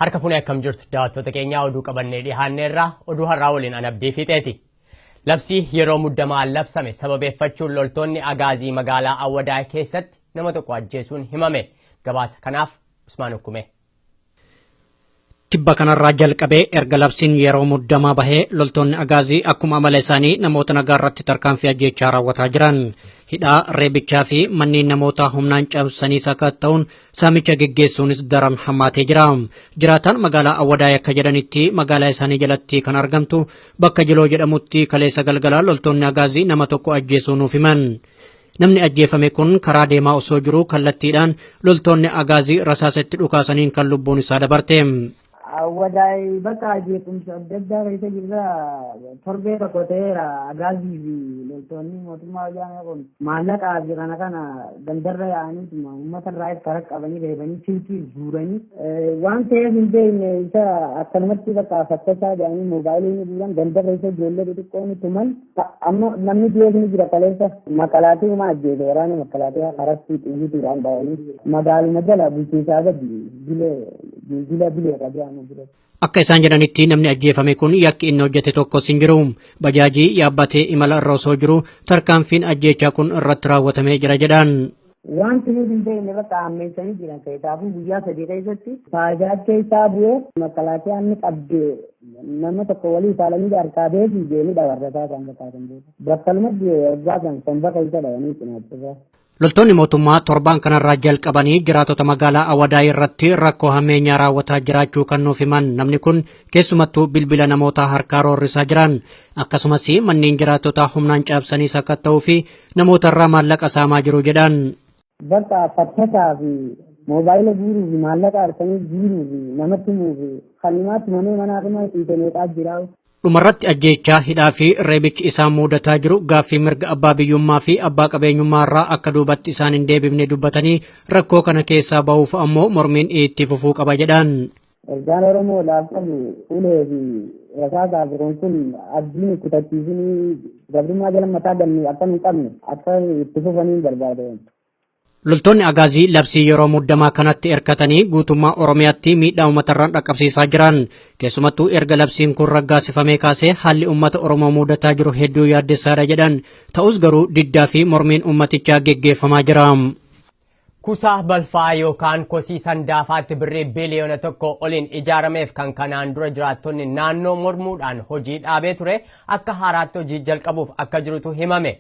Harka fuunee akkam jirtu daawwattoota keenyaa oduu qabannee dhiyaanneerraa oduu har'aa waliin an Abdii Fiixeeti. Labsii yeroo muddamaa labsame sababeeffachuun loltoonni Agaazii magaalaa Awwadaay keessatti nama tokko ajjeesuun himame. Gabaasa kanaaf Usmaan Ukkumee. Tibba kanarraa jalqabee erga labsiin yeroo muddamaa bahee loltoonni Agaazii akkuma amala isaanii namoota nagaa irratti tarkaanfii ajjeechaa raawwataa jiran. Hidhaa, reebichaa fi manneen namootaa humnaan cabsanii sakatta'uun saamicha geggeessuunis daran hammaatee jira. Jiraataan magaalaa Awwadaay akka jedhanitti magaalaa isaanii jalatti kan argamtu bakka Jiloo jedhamutti kaleessa galgalaa loltoonni Agaazii nama tokko ajjeesuu nuuf himan. Namni ajjeefame kun karaa deemaa osoo jiruu kallattiidhaan loltoonni Agaazii rasaasa itti dhukaasaniin kan lubbuun isaa dabarte. Awwadaay bakka jeequmsa adda addaa keessa jirra. Torbee tokko ta'eera Agaazii fi loltoonni mootummaa wayyaanee kun maallaqaa fi kana kana gandarra yaa'aniituma uummata irraa karaa qabanii reebanii silkii guuranii waan ta'eef hin beekne isa akkanumatti bakka fakkasaa jedhanii moobaayilii ni guuran gandarra isa ijoollee xixiqqoo ni tuman. Amma namni du'ees ni jira kaleessa makalaatii uma ajjeese waraana makalaatii haratti xiyyitiidhaan dhahanii magaaluma jala bulchiinsaa gadi bilee jila bilee qajeelama jira. Akka isaan jedhanitti namni ajjeefame kun yakki inni hojjete tokkos hin jiru. Bajaajii yaabbatee imala irra osoo jiru tarkaanfiin ajjeechaa kun irratti raawwatamee jira jedhan. Wanti nuti hin beekne bakka hammeessanii jiran keessaafuu guyyaa 3 keessatti faayidaa keessaa bu'ee makalaakiyaa inni qabde nama tokko walii saalanii harkaa beekii jeeni dhawarrataa kan fakkaatan beeku. Battalumatti waggaa kan somba keessa dhawanii cinaachisaa. Loltoonni mootummaa torbaan kanarraa jalqabanii jiraatota magaalaa Awadaay irratti rakkoo hammeenyaa raawwataa jiraachuu kan nuuf himan namni kun keessumattuu bilbila namootaa harkaa roorrisaa jiran akkasumas manneen jiraattotaa humnaan caabsanii sakatta'uu fi namootarraa maallaqa saamaa jiru jedhan. Bakka fattasaa fi moobaayila guuruu fi maallaqa harkanii guuruu fi namatti himuu fi kalimaatti mamee manaa dhuma dhiite meeqaa jira. Dhumarratti ajjeechaa, hidhaa fi reebichi isaan muudataa jiru gaaffii mirga abbaa biyyummaa fi abbaa qabeenyummaa irraa akka duubatti isaan hin deebifne dubbatanii rakkoo kana keessaa bahuuf ammoo mormiin itti fufuu qaba jedhan. Ergaan Oromoodhaaf qabu ulee fi rasaasaa fi kun kun abdii nu kutachiisinii gabrummaa jala mataa gannu akka nu qabne akka itti fufanii barbaada. Loltoonni Agaazii labsii yeroo muddamaa kanatti erkatanii guutummaa Oromiyaatti miidhaa uummatarraan dhaqqabsiisaa jiran. Keessumattuu erga labsiin kun raggaasifamee kaasee haalli uummata Oromoo mudataa jiru hedduu yaaddessaadha jedhan. Ta'us garuu diddaa fi mormiin uummatichaa geggeeffamaa jira. Kuusaa balfaa yookaan kosii Sandaafaatti birrii biliyoona 1 oliin ijaarameef kan kanaan dura jiraattonni naannoo mormuudhaan hojii dhaabee ture akka haaraatti hojii jalqabuuf akka jirutu himame.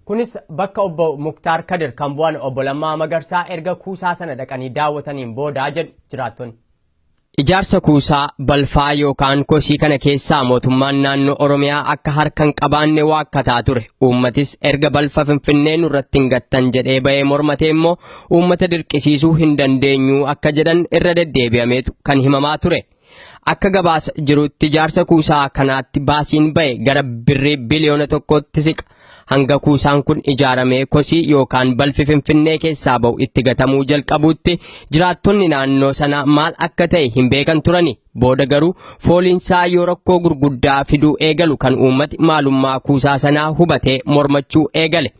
Kunis bakka obbo Muktaar Kadir kan bu'an obbo Lammaa Magarsaa erga kuusaa sana dhaqanii daawwataniin booda jedhu jiraattonni. Ijaarsa kuusaa balfaa yookaan kosii kana keessaa mootummaan naannoo Oromiyaa akka harka hin qabaanne waakkataa ture. Uummatis erga balfa Finfinnee nurratti hin gattan jedhee ba'ee mormatee immoo uummata dirqisiisuu hin dandeenyu akka jedhan irra deddeebi'ameetu kan himamaa ture. Akka gabaasa jirutti ijaarsa kuusaa kanaatti baasiin ba'e gara birrii biliyoona 1tti siqa. Hanga kuusaan kun ijaaramee kosii yookaan balfi Finfinnee keessaa ba'u itti gatamuu jalqabuutti jiraattonni naannoo sanaa maal akka ta'e hin beekan turani. Booda garuu fooliinsaa yoo rakkoo gurguddaa fiduu eegalu kan uummati maalummaa kuusaa sanaa hubatee mormachuu eegale.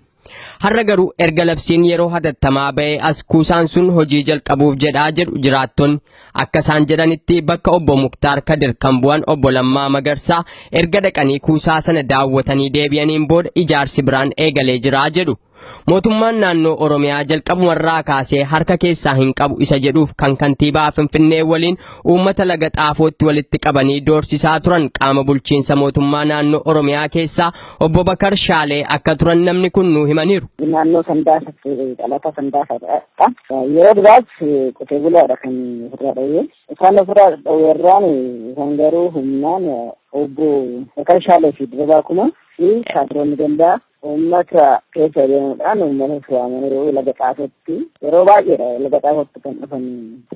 Har'a garuu erga labsiin yeroo hatattamaa ba'ee as kuusaan sun hojii jalqabuuf jedhaa jedhu jiraattonni. Akka isaan jedhanitti bakka obbo Muktaar Kadir kan bu'an obbo Lammaa Magarsaa erga dhaqanii kuusaa sana daawwatanii deebi'aniin booda ijaarsi biraan eegalee jira jedhu. Mootummaan naannoo Oromiyaa jalqabumarraa kaasee harka keessaa hin qabu isa jedhuuf kan kantiibaa Finfinnee waliin uummata laga xaafootti walitti qabanii doorsisaa turan qaama bulchiinsa mootummaa naannoo Oromiyaa keessaa obbo Bakar Shaalee akka turan namni kun nuu himaniiru. Naannoo Sandaafatti dhalataa Sandaafaadha. Yeroo duraas qotee bulaadha kan ofirraa dhowwee. Isaan ofirraa dhowweerraan isaan garuu humnaan obbo Bakar Shaalee fi Dirribaa Kumaa fi kaadiroonni gandaa Uummata keessa deemuudhaan uummata waamanii Laga Xaafootti, yeroo baay'eedha Laga Xaafootti kan dhufan,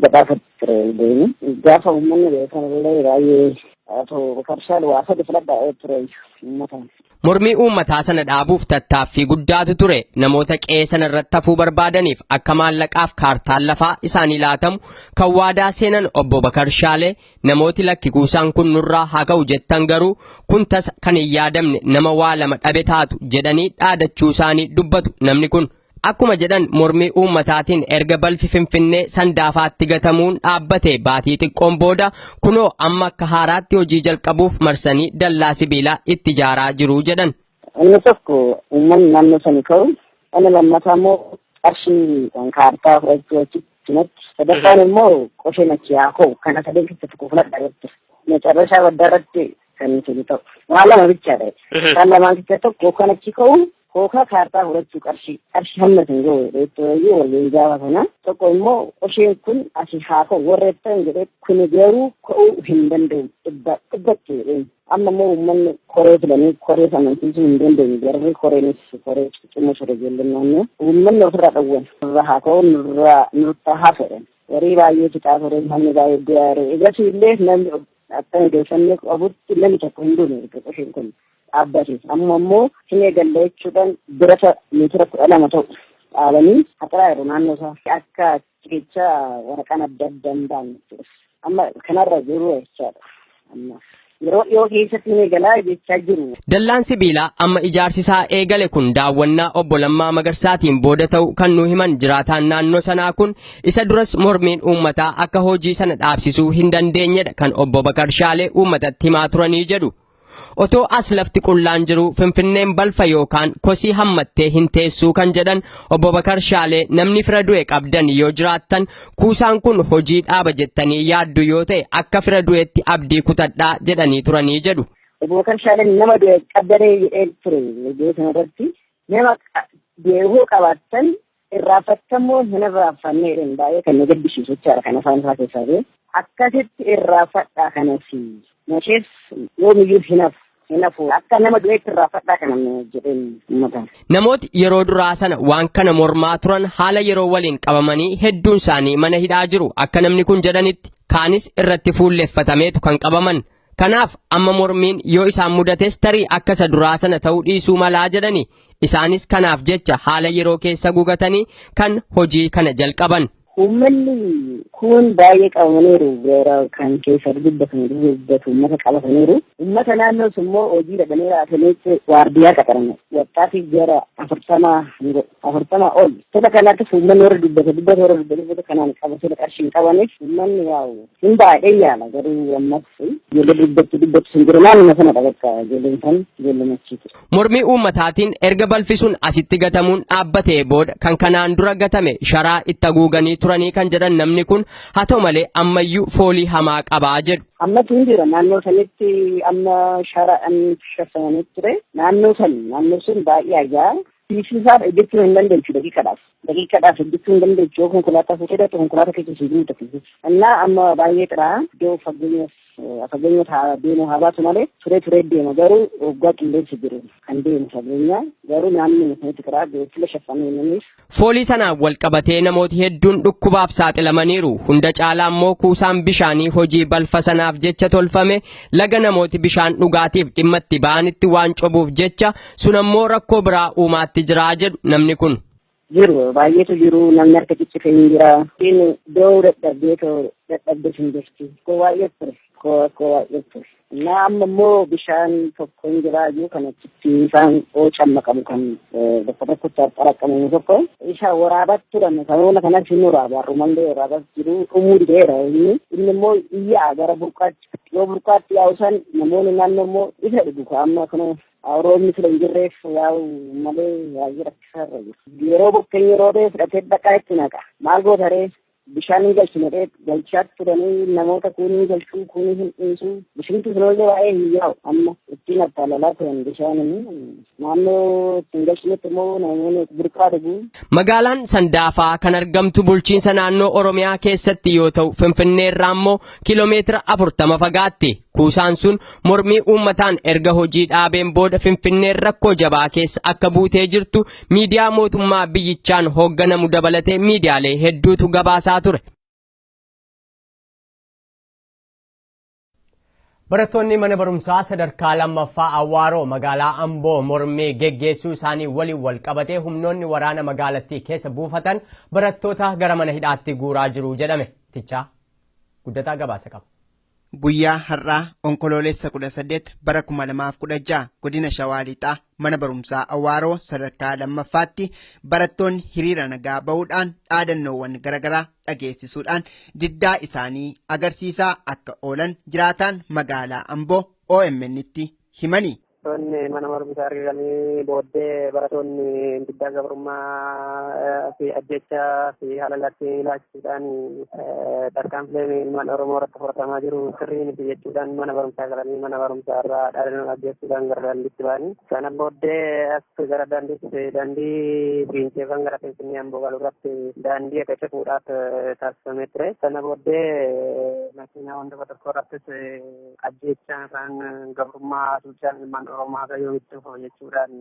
Laga Xaafootti ture deemu. Gaafa uummanni beekan illee baay'ee otoo Karshaal waa sadi filadhaa ture uummataan. Mormii uummataa sana dhaabuuf tattaaffii guddaatu ture. Namoota qe'ee sana irratti hafuu barbaadaniif akka maallaqaaf kaartaan lafaa isaanii laatamu kan waadaa seenan obbo Bakar Shaalee, namooti lakki, kuusaan kun nurraa haa ka'u jettan garuu kun tasa kan hin yaadamne, nama waa lama dhabe taatu jedhanii dhaadachuu isaanii dubbatu namni kun. Akkuma jedhan mormii uummataatiin erga balfi Finfinnee Sandaafaatti gatamuun dhaabbate baatii xiqqoon booda kunoo amma akka haaraatti hojii jalqabuuf marsanii dallaa sibiilaa itti ijaaraa jiru jedhan. Inni tokko uummanni naannoo sanii ka'u, inni lammataa immoo qarshii kaartaa fudhachuu achitti, sadaffaan immoo qosheen achi haa ka'u, kana sadeen keessa tokko filadha jette. Macarrashaa baddaa irratti kan isin ta'u. Waa lama bichaadha. Isaan lamaan keessa tokko kan achi ka'u kookaa kaartaa fudhachuu, qarshii hamma hin gahu jedhee waliin gaafa sana, tokko immoo qosheen kun asii haa ka'u warra jettan jedhee, kun garuu ka'uu hin danda'u dhibba dhibbatti jedheen. Amma immoo uummanni koree filanii koree amansiisuu hin dandeenye, jarri koreenis koree cimmoo ture, ijoolleen naannoo uummanni ofirraa dhowwan, nurraa haa ka'u, nurraa nurraa haa fedhan. Horii baay'ee fixaa ture, namni baay'ee du'aa ture. Egasii illee namni akka odeeffannoo qabutti namni tokko hin duune erga qosheen kun dhaabbate. Amma immoo hin eegalle jechuudhaan birata meetira 12 ta'u dhaabanii haxaraa jiru naannoo isaa. Akka jecha waraqaan adda adda hin baane jechuudha. Amma kanarra jiru jechaadha. Amma yeroo dhiyoo keessatti hin eegalaa jechaa jiru. Dallaan sibiilaa amma ijaarsi isaa eegale kun daawwannaa obbo Lammaa Magarsaatiin booda ta'u kan nu himan jiraataan naannoo sanaa kun, isa duras mormiin uummataa akka hojii sana dhaabsisuu hin dandeenyedha kan obbo Bakar Shaalee uummatatti himaa turanii jedhu. Otoo as lafti qullaan jiru Finfinneen balfa yookaan kosii hammattee hin teessuu kan jedhan obbo Bakar Shaalee, namni fira du'e qabdan yoo jiraattan, kuusaan kun hojii dhaaba jettanii yaaddu yoo ta'e, akka fira du'etti abdii kutadhaa jedhanii turanii jedhu. Obbo Bakar Shaaleen nama du'e qabdanee jedhee ture iddoo sanarratti, nama du'e hoo qabaattan irraanfattammoo hin irraanfanne jedhan, baay'ee kan na gaddisiisu jechaadha kan afaan isaa keessaa ba'e. Akkasitti irraanfadhaa kanas nashees yoomiyyuu hin hafu hin hafu, akka nama du'eetti irraanfadhaa kana jedheen uummata. Namooti yeroo duraa sana waan kana mormaa turan haala yeroo waliin qabamanii hedduun isaanii mana hidhaa jiru akka namni kun jedhanitti, kaanis irratti fuulleffatameetu kan qabaman. Kanaaf amma mormiin yoo isaan mudates tarii akka isa duraa sana ta'uu dhiisuu malaa jedhani. Isaanis kanaaf jecha haala yeroo keessa gugatanii kan hojii kana jalqaban. Uummanni kun baay'ee qabamaniiru, gara kan keessa dubbatan dubbatu uummata qabataniiru. Uummata naannoos immoo hojii dhabanii raataniitti waardiyaa qaxaran. Wattaatiif gara 40 ol. Tola kanaattis uummanni warra dubbate dubbate, warra dubbate dubbate, kanaan qabatee qarshii hin qabaniif uummanni yaa'u hin baay'ee yaala, garuu ammas ijoollee dubbatti dubbatu sun jiru, naannoo sanadha, bakka ijoolleen san ijoollee machiitu. Mormii uummataatiin erga balfi sun asitti gatamuun dhaabbatee booda kan kanaan dura gatame sharaa itti haguuganii turanii kan jedhan namni kun, haa ta'u malee ammayyuu foolii hamaa qabaa jedhu. Ammatu hin jira naannoo sanitti, amma sharaadhaan shaffananii ture naannoo san, naannoo sun baay'ee ajaa. Fiisisaaf hojjechuu hin dandeechu daqiiqadhaaf. Daqiiqadhaaf hojjechuu hin dandeechu, yoo konkolaataa fuutee dhaqxe konkolaataa keessa si guuta fiisisu. Innaa amma baay'ee xiraa, iddoo fageenya fageenya deemu haa baatu malee turee turee deema, garuu waggaa qilleensi jiru kan deemu fageenya, garuu naannoo sanitti xiraa fila shaffanee namiif. Foolii sanaan wal qabatee namooti hedduun dhukkubaaf saaxilamaniiru. Hunda caalaa immoo kuusaan bishaanii hojii balfa sanaaf jecha tolfame laga namooti bishaan dhugaatiif dhimma itti ba'anitti waan cobuuf jecha sun ammoo rakkoo biraa uumaatti jiraa jedhu namni kun. Jiru, baay'eetu jiru, namni harka ciccite hin jira. Inni doo dadhabdee too dadhabde hin jirti. Koo baay'ee ture. Koo koo baay'ee ture. Na amma immoo bishaan tokko hin jira iyyuu kan achitti isaan oocan maqamu kan bakka tokkotti xaraqqamamu tokko. Isa waraabatti turan, sababoota kanas hin waraaba, har'umallee waraabas jiru, dhumuu dideera inni. Inni immoo iyyaa gara burqaatti, yoo burqaatti yaa'u san namoonni naannoo immoo isa dhugu, amma kana roobni sila hin jirreef yaa'u malee baay'ee rakkisaarra jiru. Yeroo bokkeen yeroo ta'e fudhatee dhaqaa itti naqa. Maal goota ree? Bishaan hin galchine dhee galchaa turanii, namoota kuunii galchuu kuunii hin dhiisu. Bishintu sunollee baay'ee hin yaa'u, amma ittiin attaalalaa turan, bishaan naannoo ittiin galchinetti immoo namoonni burqaa dhugu. Magaalaan Sandaafaa kan argamtu bulchiinsa naannoo Oromiyaa keessatti yoo ta'u, Finfinnee irraa immoo kiiloomeetira 40 fagaatti. Kuusaan sun mormii uummataan erga hojii dhaabeen booda Finfinneen rakkoo jabaa keessa akka buutee jirtu miidiyaa mootummaa biyyichaan hoogganamu dabalatee miidiyaalee hedduutu gabaasaa ture. Barattoonni mana barumsaa sadarkaa lammaffaa Awwaaroo magaalaa Amboo mormii geggeessuu isaanii waliin wal qabatee humnoonni waraana magaalattii keessa buufatan barattoota gara mana hidhaatti guuraa jiru jedhame. Tichaa Guddataa gabaasa qaba. Guyyaa har'aa Onkoloolessa 18 bara 2016 godina Shawaa Lixaa mana barumsaa Awwaaroo sadarkaa lammaffaatti barattoonni hiriira nagaa ba'uudhaan dhaadannoowwan garaagaraa dhageessisuudhaan diddaa isaanii agarsiisaa akka oolan jiraataan magaalaa Amboo OMN'tti himani. Barattoonni mana barumsaa argamanii booddee barattoonni diddaa gabrummaa fi ajjechaa fi haala lakkii ilaalchisuudhaan tarkaanfileen ilmaan Oromoo irratti fudhatamaa jiru sirrii miti jechuudhaan mana barumsaa galanii mana barumsaa irraa dhaadannoo dhaggeessuudhaan gara daandiitti ba'anii. Sana booddee as gara daandiitti daandii Fiinceefan gara Finfinnee Amboo galu irratti daandii akka cufuudhaaf taasifamee ture. Sana booddee makiinaa tokko tokko irrattis ajjechaa yookaan gabrummaa hacuuccaan ilmaan Oromoo haga yoomitti dhufa jechuudhaan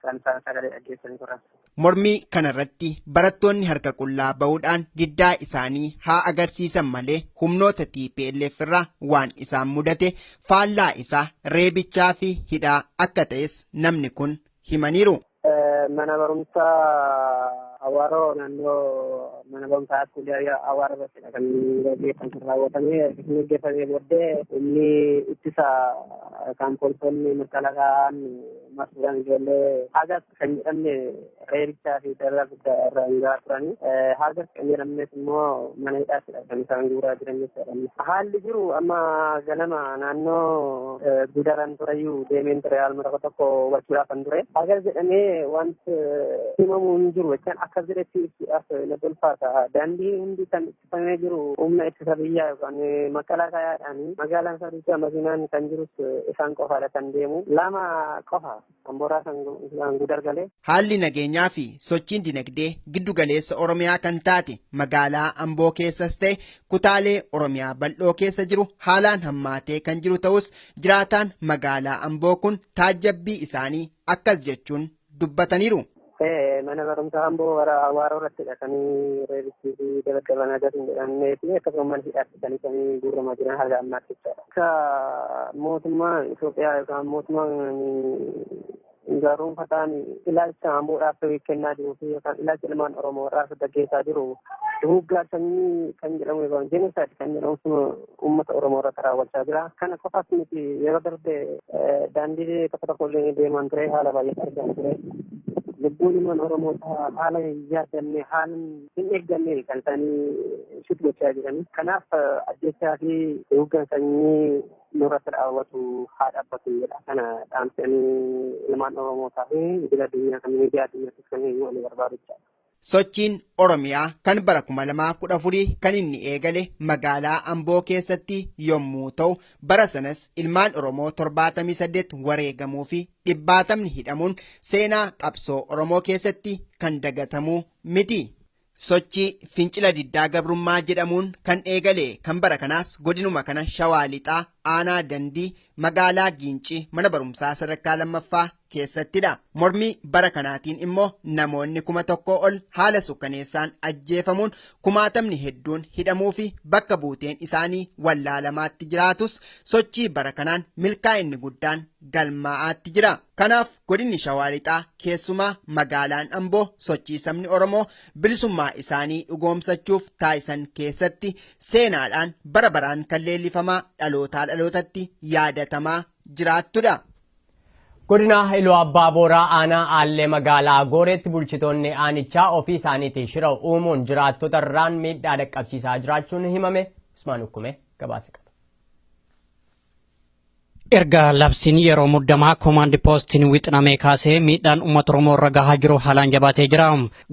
kan isaan sagalee dhaggeessanii turan. Mormii kanarratti barattoonni harka qullaa ba'uudhaan diddaa isaanii haa agarsiisan malee humnoota TPLF irraa waan isaan mudate faallaa isaa reebichaa fi hidhaa akka ta'es namni kun himaniiru. Mana barumsaa Awwaaroo naannoo mana barumsaa Askuulii Awwaaroo irrattidha kan gaggeeffame kan raawwatame. Erga gaggeeffamee booddee humni ittisa kan poolisoonni makalaakaan marsuudhaan ijoollee hagas kan jedhamne reebichaa fi dararaa guddaa irra hin gahaa turani. Hagas kan jedhamnes immoo mana hidhaattidha kan isaan guuraa jiran jechuudha. Haalli jiru amma ganama naannoo gudaran tureyyuu deemeen ture haaluma tokko tokko hubachuudhaaf kan ture. Hagas jedhamee wanti himamu hin jiru jechaan akkas jedhetti ibsuudhaaf natti ulfaata. Daandii hundi kan ittifamee jiru humna ittisa biyyaa yookaan makalaakaan magaalaan Sadiichaa makiinaan kan jirus isaan qofaadha kan deemu. Lama qofa Amboraa kan gudar galee. Haalli nageenyaa fi sochiin dinagdee giddu galeessa Oromiyaa kan taate magaalaa Amboo keessas ta'e kutaalee Oromiyaa bal'oo keessa jiru haalaan hammaatee kan jiru ta'us jiraataan magaalaa Amboo kun taajjabbii isaanii akkas jechuun dubbataniiru. Mana barumsaa Amboo gara Awwaaroo irrattidha kan reebichii fi dabaddaban hagas hin jedhamnee fi akkasuma mana hidhaatti kan isaan guuramaa jiran haga ammaatti jechaadha. Akka mootummaan Itoophiyaa yookaan mootummaan gaarumfataan ilaalcha Amboodhaaf kennaa jiruu fi yookaan ilaalcha ilmaan Oromoo irraa gaggeessaa jiru duguuggaa sanyii kan jedhamu yookaan genocide kan jedhamu sun uummata Oromoo irratti raawwachaa jira. Kana qofaas miti, yeroo darbe daandii tokko tokko illee deemaan ture haala baay'ee argaa ture. Lubbuun ilmaan Oromoo haala hin yaadamne, haala hin eeggamne kan isaanii shit gochaa jiran. Kanaaf ajjechaa fi duguuggaan sanyii nurratti raawwatu haa dhaabbatu jedha. Kana dhaamsanii ilmaan Oromootaa fi idil addunyaa kan miidiyaa addunyaattis kan himu ani barbaadu jechaadha. Sochiin Oromiyaa kan bara 2014 kan inni eegale magaalaa Amboo keessatti yommuu ta'u bara sanas ilmaan Oromoo 78 wareegamuu fi dhibbaatamni hidhamuun seenaa qabsoo Oromoo keessatti kan dagatamuu miti. Sochii fincila diddaa gabrummaa jedhamuun kan eegale kan bara kanaas godinuma kana Shawaa Lixaa aanaa Dandii magaalaa Giincii mana barumsaa sadarkaa lammaffaa keessattidha. Mormii bara kanaatiin immoo namoonni 1000 ol haala sukkaneessaan ajjeefamuun kumaatamni hedduun hidhamuu fi bakka buuteen isaanii wallaalamaatti jiraatus sochii bara kanaan milkaa'inni guddaan galmaa'aatti jira. Kanaaf godinni Shawaa Lixaa keessumaa magaalaan Amboo sochii sabni Oromoo bilisummaa isaanii dhugoomsachuuf taasisan keessatti seenaadhaan bara baraan kan leellifamaa dhalootaa dhalootatti yaadatamaa jiraattudha. Godina Iluu Abbaa Booraa aanaa Aallee magaalaa Gooreetti bulchitoonni aanichaa ofii isaaniitiin shira uumuun jiraattota irraan miidhaa dhaqqabsiisaa jiraachuun himame. Usmaan Ukkumee gabaasa qaba. Erga labsiin yeroo muddamaa koomaandi poostiin wixinamee kaasee miidhaan uummata Oromoo irra gahaa jiru haalaan jabaatee jira.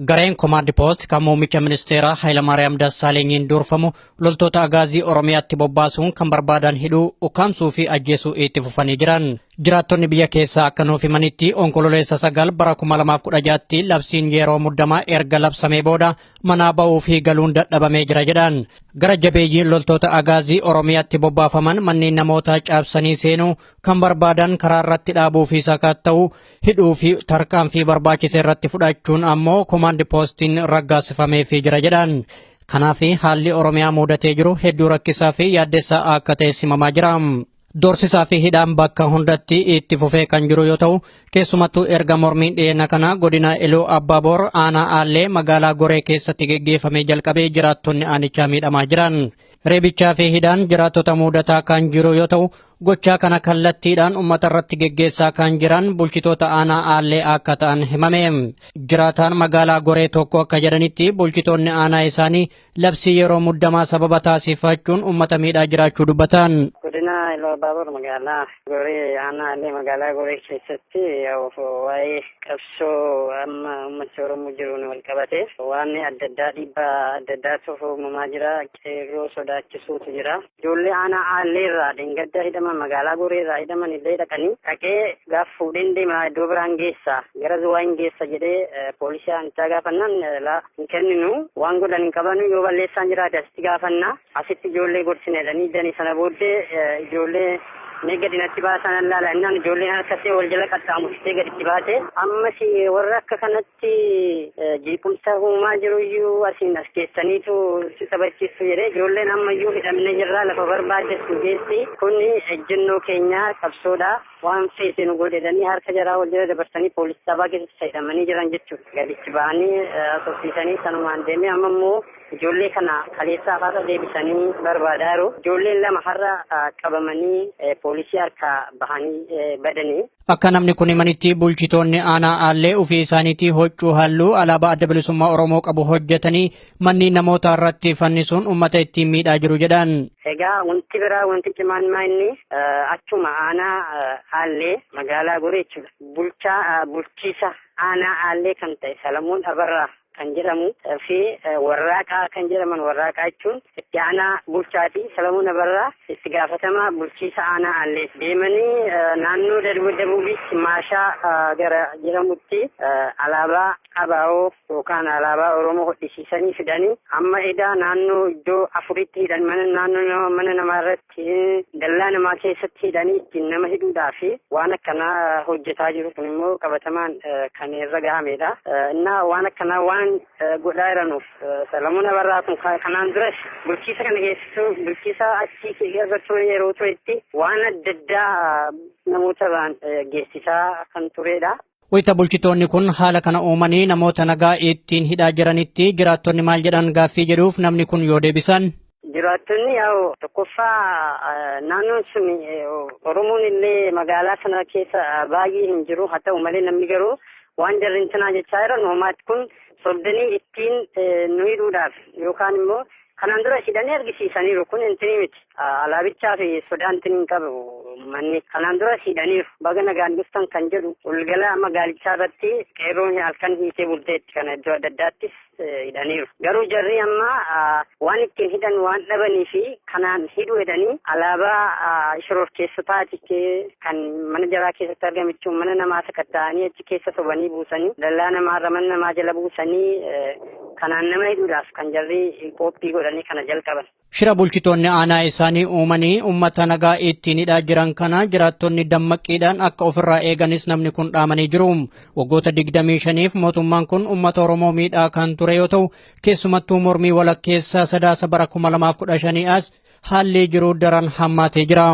Gareen koomaandi poost kan muummicha ministeeraa Hayilamaariyaam Dassaalenyiin durfamu loltoota agaazii Oromiyaatti bobbaasuun kan barbaadan hidhuu, ukkaamsuu fi ajjeesuu itti fufanii jiran. Jiraattonni biyya keessaa akka nuuf himanitti Onkololeessa 9 bara 2016tti labsiin yeroo muddamaa erga labsamee booda manaa ba'uu fi galuun dadhabamee jira jedhan. Gara jabeeyyiin loltoota Agaazii Oromiyaatti bobbaafaman manneen namootaa caabsanii seenuu, kan barbaadan karaa irratti dhaabuu fi sakatta'uu, hidhuu fi tarkaanfii barbaachise irratti fudhachuun ammoo komaandi poostiin raggaasifameefii jira jedhan. Kanaaf haalli Oromiyaa mudatee jiru hedduu rakkisaa fi yaaddessaa akka ta'e simamaa jira. Doorsisaa fi hidhaan bakka hundatti itti fufee kan jiru yoo ta'u, keessumattuu erga mormiin dhiyeenya kana godina Iluu Abbaaboor aanaa Aallee magaalaa Goree keessatti geggeeffamee jalqabee jiraattonni aanichaa miidhamaa jiran. Reebichaa fi hidhaan jiraattota mudataa kan jiru yoo ta'u, gochaa kana kallattiidhaan uummata irratti geggeessaa kan jiran bulchitoota aanaa Aallee akka ta'an himame. Jiraataan magaalaa Goree tokko akka jedhanitti bulchitoonni aanaa isaanii labsii yeroo muddamaa sababa taasifachuun uummata miidhaa jiraachuu dubbatan. Godina Iluu Abbaaboor magaalaa Goree, aanaa Aallee magaalaa Goree keessatti waa'ee qabsoo amma uummati Oromoo jiruun wal qabate waan adda addaa, dhiibbaa adda addaatu uumamaa jira. Qeerroo sodaachisuutu jira. Ijoollee aanaa Aallee irraa dheengadda hidhaman, magaalaa Goree irraa hidhaman illee dhaqanii dhaqee gaaf fuudheen deema, iddoo biraan geessa, gara Zuwaa hin geessa jedhee poolisii aanichaa gaafannaan, laa, hin kenninu, waan godhan hin qabanu, yoo balleessaan jiraate asitti gaafanna, asitti ijoollee gorsine jedhanii dani. Sana booddee ijoollee mee gadi natti baasan allaala innaan ijoolleen harkasee wal jala qaxxaamursitee gaditti baate. Ammas warra akka kanatti jeequmsa uumaa jiruyyuu asiin as keessaniitu si taphachiistu jedhee, ijoolleen ammayyuu hidhamne jirra, lafa barbaaddetu geessi, kun ejjennoo keenya qabsoodha, waan feete nu godhedhanii harka jaraa wal jala dabarsanii poolisii sabaa keessatti hidhamanii jiran jechuudha. Gaditti ba'anii tursiisanii sanumaan deemee amma immoo ijoollee kana kaleessaa har'a deebisanii barbaadaa jiru. Ijoolleen lama har'a qabamanii poolisii harkaa bahanii badanii. Akka namni kun himanitti bulchitoonni aanaa Aallee ofii isaaniitii huccuu halluu alaabaa Adda Bilisummaa Oromoo qabu hojjetanii manneen namoota irratti fannisuun uummata ittiin miidhaa jiru jedhan. Egaa wanti biraa, wanti cimaan maa inni achuma aanaa Aallee magaalaa Goree jechuudha. Bulchaa bulchiisa aanaa Aallee kan ta'e Salamuun Abarraa kan jedhamu fi Warraaqaa kan jedhaman, Warraaqaa jechuun itti aanaa bulchaati. Salamuun Abarraa itti gaafatamaa bulchiisa aanaa Aallee deemanii naannoo Dabuubitti Maashaa gara jedhamutti alaabaa ABO yookaan alaabaa Oromoo hodhisiisanii fidanii amma edaa naannoo iddoo afuritti hidhan, mana naannoo mana namaa irratti, dallaa namaa keessatti hidhanii ittiin nama hidhuudhaa fi waan akkanaa hojjetaa jiru. Kun immoo qabatamaan kan irra gahamedha. Innaa waan akkanaa waan godhaa jiranuuf Salamuun Abarraa kun kanaan duras bulchiisa kana keessattuu bulchiisa achii irra ture yeroo turetti waan adda addaa namoota irraan geessisaa kan turedha. Wayita bulchitoonni kun haala kana uumanii namoota nagaa ittiin hidhaa jiranitti jiraattonni maal jedhan gaaffii jedhuuf namni kun yoo deebisan. Jiraattonni yaa'u tokkoffaa naannoon sun Oromoon illee magaalaa sana keessa baay'ee hin jiru. Haa ta'u malee namni garuu waan jarri intinaa jechaa jiran homaatti kun sobdanii ittiin nu hidhuudhaaf yookaan immoo kanaan dura hidhanii argisiisaniiru, kun intinii miti. Alaabichaa fi sodaan intinii hin qabu, manni kanaan dura hidhaniiru. Baga nagaan dhuftan kan jedhu walgala magaalichaa irratti qeerroon halkan hiitee bulteetti, kana iddoo adda addaattis hidhaniiru. Garuu jarri amma waan ittiin hidhan waan dhabanii fi kanaan hidhu jedhanii alaabaa shororkeessotaati kan mana jaraa keessatti argame jechuun mana namaa sakatta'anii achi keessa sobanii buusanii, dallaa namaarra, mana namaa jala buusanii kanaan nama hidhuudhaaf kan jarri qophii godhanii kana jalqaban. Shira bulchitoonni aanaa isaanii uumanii uummata nagaa ittiin hidhaa jiran kana jiraattonni dammaqiidhaan akka ofirraa eeganis namni kun dhaamanii jiru. Waggoota 25f mootummaan kun uummata Oromoo miidhaa kan ture yoo ta'u, keessumattuu mormii walakkeessaa Sadaasa bara 2015 as haalli jiru daran hammaatee jira.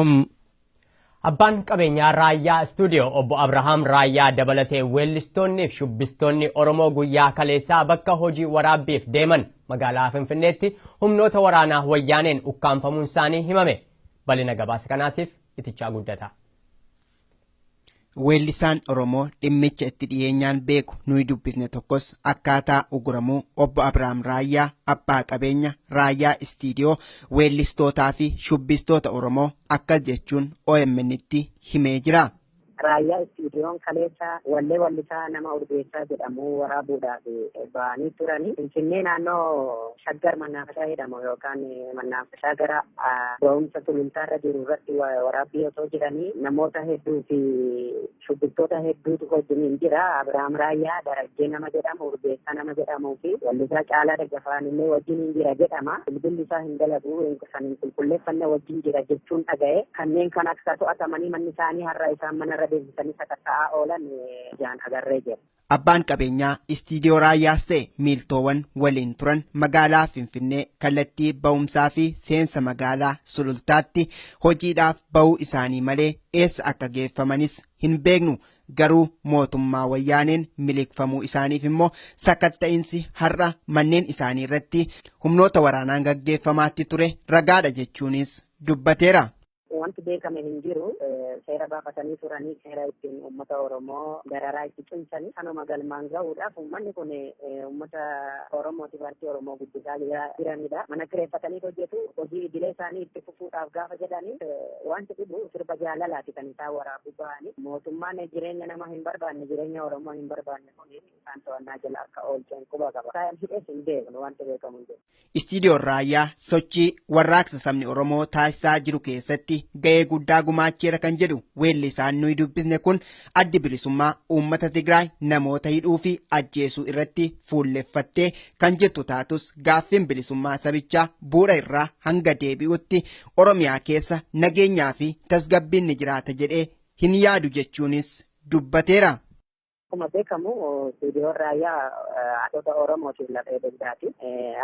Abbaan qabeenyaa Raayyaa Istuudiyoo obbo Abrahaam Raayyaa dabalatee weellistoonni fi shubbistoonni Oromoo guyyaa kaleessaa bakka hojii waraabbiif deeman magaalaa Finfinneetti humnoota waraanaa wayyaaneen ukkaanfamuun isaanii himame. Bal'ina gabaasa kanaatiif Itichaa Guddataa. Weellisaan Oromoo dhimmicha itti dhiyeenyaan beeku nuyi dubbisne tokkos akkaataa uguramuu obbo Abrahaam Raayyaa, abbaa qabeenya Raayyaa Istiidiyoo, weellistootaa fi shubbistoota Oromoo akkas jechuun OMN'tti himee jira. Raayyaa Istuudiyoon kaleessa wallee wallisaa nama Urgeessaa jedhamu waraabuudhaaf ba'anii turanii. Finfinnee naannoo Shaggar Mannaafashaa jedhamu yookaan Mannaafashaa gara ba'umsa sulultaarra jiru irratti waraabbii otoo jiranii namoota hedduu fi shubbiftoota hedduutu wajjiniin jira. Abiraam Raayyaa, Darajjee nama jedhamu, Urgeessaa nama jedhamuu fi wallisaa Caalaa Daggafaan illee wajjiniin jira jedhama. Bilbilli isaa hin dalagu, kan hin qulqulleeffanne wajjin jira jechuun dhaga'e. Kanneen kan akka to'atamanii manni isaanii har'a isaan manarra deebisanii sakatta'aa oolan ijaan agarree jira. Abbaan qabeenyaa Istiidiyoo Raayyaas ta'e miiltoowwan waliin turan magaalaa Finfinnee kallattii ba'umsaa fi seensa magaalaa Sulultaatti hojiidhaaf ba'uu isaanii malee eessa akka geeffamanis hin beeknu. Garuu mootummaa wayyaaneen miliqfamuu isaaniif immoo sakatta'insi har'a manneen isaanii irratti humnoota waraanaan gaggeeffamaatti ture ragaadha jechuunis dubbateera. Wanti beekame hin jiru. Seera baafatanii turanii seera ittiin uummata Oromoo dararaa itti cimsanii kanuma galmaan ga'uudhaaf uummanni kun uummata Oromooti paartii Oromoo guddisaa jiranidha. Mana kireeffatanii hojjetu, hojii idilee isaanii itti fufuudhaaf gaafa jedhanii wanti dhibu sirba jaalalaati kan isaan waraabuu ba'anii. Mootummaan jireenya nama hin barbaanne, jireenya Oromoo hin barbaanne kun isaan to'annaa jala akka oolchan quba qaba. Isaan hidhees hin beeknu, wanti beekamu hin jiru. Istiidiyoon Raayyaa sochii warraaqsa sabni Oromoo taasisaa jiru keessatti ga'ee guddaa gumaacheera kan jedhu weellisaan nuyi dubbisne kun addi bilisummaa uummata Tigraay namoota hidhuu fi ajjeesuu irratti fuulleffattee kan jirtu taatus gaaffiin bilisummaa sabichaa bu'uura irraa hanga deebi'utti Oromiyaa keessa nageenyaa fi tasgabbiin ni jiraata jedhee hin yaadu jechuunis dubbateera. Akkuma beekamu Istuudiyoon Raayyaa haadhota Oromootiif lafee dugdaati.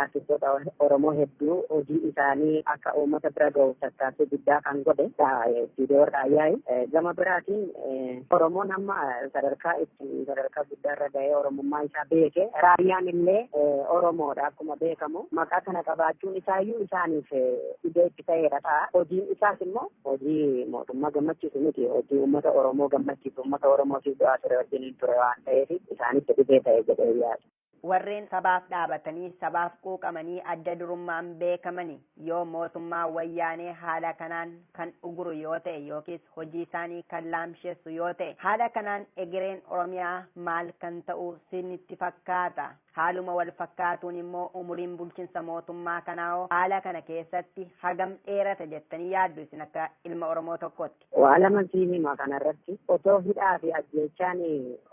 Artistoota Oromoo hedduu hojii isaanii akka uummata bira gahuuf tattaaffii guddaa kan godhe Istuudiyoon Raayyaa. Gama biraatiin Oromoon amma sadarkaa itti sadarkaa guddaarra gahee Oromummaa isaa beeke. Raayyaan illee Oromoodha akkuma beekamu. Maqaa kana qabaachuun isaayyuu isaaniif iddoo itti ta'eera ta'a. Hojiin isaas immoo hojii mootummaa gammachiisu miti. Hojii uummata Oromoo gammachiisu, uummata Oromootiif du'aa ture wajjiniin ture waan ta'eef isaanitti dhibee ta'e jedhee yaadu. Warreen sabaaf dhaabatanii sabaaf quuqamanii adda durummaan beekamanii yoo mootummaa wayyaanee haala kanaan kan uguru yoo ta'e yookiis hojii isaanii kan laamsheessu yoo ta'e haala kanaan egereen Oromiyaa maal kan ta'u sinitti fakkaata? Haaluma wal fakkaatuun immoo umuriin bulchiinsa mootummaa kanaa haala kana keessatti hagam dheerata jettanii yaaddu isin akka ilma Oromoo tokkotti? Waa lama siin hima kanarratti. Otoo hidhaa fi ajjeechaan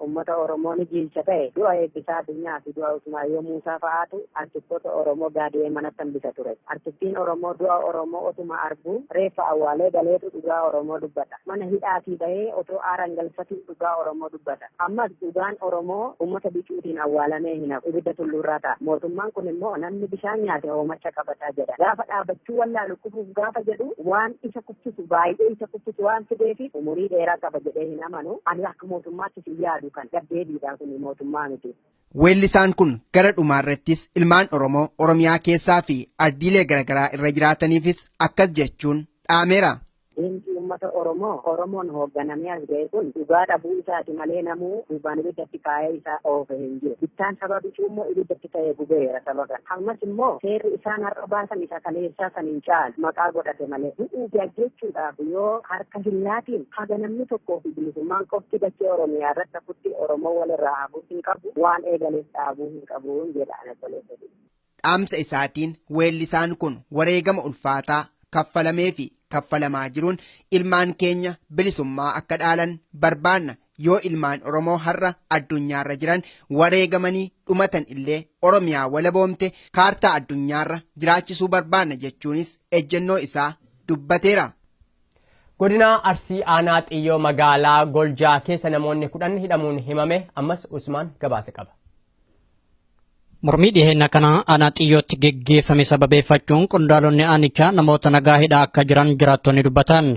uummata Oromoo ni jiilcha ta'e du'a Eebbisaa Addunyaa fi du'a Usmaayyoo Muusaa fa'aatu artistoota Oromoo gaadi'ee manatti hambisa ture. Artistiin Oromoo du'a Oromoo otuma arguu reeffa awwaalee galeetu dhugaa Oromoo dubbata. Mana hidhaatii bahee otoo aaraan galfatuu dhugaa Oromoo dubbata. Ammas dhugaan Oromoo uummata bicuutiin awwaalamee hin hafu. Ibidda tulluurraa ta'a. Mootummaan kun immoo namni bishaan nyaate hoomacha qabataa jedha. Gaafa dhaabbachuu wallaalu kufuuf gaafa jedhu waan isa kuffisu baay'ee isa kuffisu waan fideefi umurii dheeraa qaba jedhee hin amanu. Ani akka mootummaattis hin yaadu kan gaddeebiidha kun mootummaa miti. Weellisaan kun gara dhumaarrattis ilmaan Oromoo Oromiyaa keessaa fi ardiilee garaagaraa irra jiraataniifis akkas jechuun dhaameera. Deemsi uummata Oromoo Oromoon hoogganamee as ga'e kun dhugaa dhabuu isaati malee namuu duubaan ibiddatti kaa'ee isaa oofe hin jiru. Bittaan saba bicuu immoo ibiddatti ta'ee gubeera saba kana. Ammas immoo seerri isaan har'a baasan isa kaleessaa san hin caalu maqaa godhate malee. Du'uu fi ajjeechuudhaaf yoo harka hin laatiin haga namni tokkoo fi bilisummaan qofti dachee Oromiyaa irratti hafutti Oromoo walirraa hafuu hin qabu, waan eegaleef dhaabuu hin qabu jedha ana toleessa. Dhaamsa isaatiin weellisaan kun wareegama ulfaataa kaffalamee fi kaffalamaa jiruun ilmaan keenya bilisummaa akka dhaalan barbaanna. Yoo ilmaan Oromoo har'a addunyaarra jiran wareegamanii dhumatan illee Oromiyaa walaboomte kaartaa addunyaarra jiraachisuu barbaanna jechuunis ejjennoo isaa dubbateera. Godina Arsii Aanaa Xiyyoo magaalaa Goljaa keessa namoonni 10 hidhamuun himame. Ammas Usmaan gabaasa qaba. Mormii dhiheenya kana aanaa Xiyyootti geggeeffame sababeeffachuun qondaalonni aanichaa namoota nagaa hidhaa akka jiran jiraattonni dubbatan.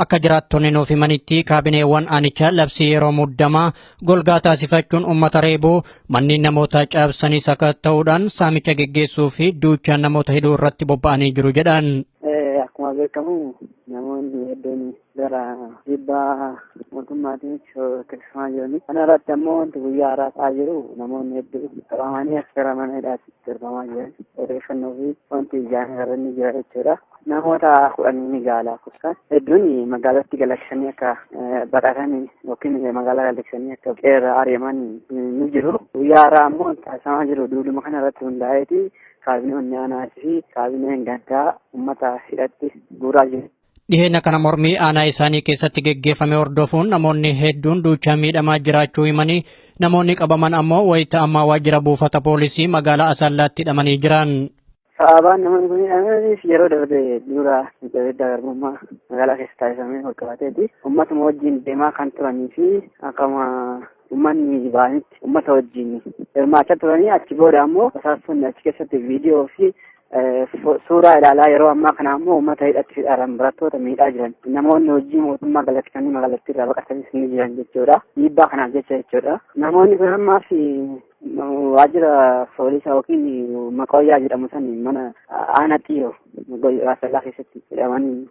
Akka jiraattonni nuuf himanitti kaabineewwan aanichaa labsii yeroo muddamaa golgaa taasifachuun uummata reebuu, manneen namoota cabsanii sakatta'uudhaan saamicha geggeessuu fi duuchaan namoota hidhuu irratti bobba'anii jiru jedhan. Akkuma beekamu namoonni hedduun gara dhiibbaa mootummaatiin shororkeeffamaa jiranii. Kana irratti ammoo wanti guyyaa haaraa ta'aa jiru namoonni hedduu qabamanii akka gara mana hidhaatti darbamaa jiran odeeffannoo fi wanti ijaan irra ni jira jechuudha. Namoota 10 ni gaha lakkoofsaan hedduun magaalatti galaksanii akka baqatan yookiin magaalaa galaksanii akka qeerra ari'aman ni jiru. Guyyaa haaraa ammoo taasifamaa jiru duuduma kana irratti hundaa'eeti kaabinoonni aanaa fi kaabineen gandaa uummata hidhatti guuraa jiru. Dhiheenya kana mormii aanaa isaanii keessatti geggeeffame hordofuun namoonni hedduun duuchaa miidhamaa jiraachuu himanii, namoonni qabaman ammoo wayita ammaa waajjira buufata poolisii magaalaa Asallaatti hidhamanii jiran. Sababaan namoonni kun hidhamaniif yeroo darbe dura diddaa garbummaa magaalaa keessa taasifamee wal qabateeti. Uummatuma wajjin deemaa kan turanii fi akkuma uummanni ba'anitti uummata wajjin hirmaachaa turanii, achi booda ammoo basaastonni achi keessatti viidiyoo fi suuraa ilaalaa yeroo ammaa kana ammoo uummata hidhatti hidhaaran barattoota miidhaa jiran, namoonni hojii mootummaa galaksanii magaalattii irraa baqatanis ni jiran jechuudha. Dhiibbaa kanaaf jecha jechuudha. Namoonni kun ammaaf waajjira poolisaa yookiin maqooyyaa jedhamu san mana aanaa Xiyyoo Asallaa keessatti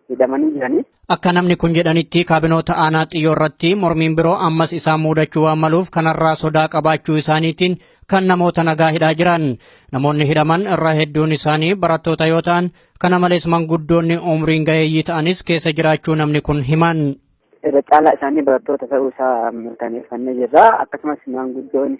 hidhamanii jiranii. Akka namni kun jedhanitti, kaabinoota aanaa Xiyyoo irratti mormiin biroo ammas isaan mudachuu waan maluuf kanarraa sodaa qabaachuu isaaniitiin kan namoota nagaa hidhaa jiran. Namoonni hidhaman irraa hedduun isaanii barattoota yoo ta'an, kana malees manguddoonni umriin gaheeyyii ta'anis keessa jiraachuu namni kun himan. Irra caalaa isaanii barattoota ta'uu isaa mirkaneeffannee jirra. Akkasumas maanguddoon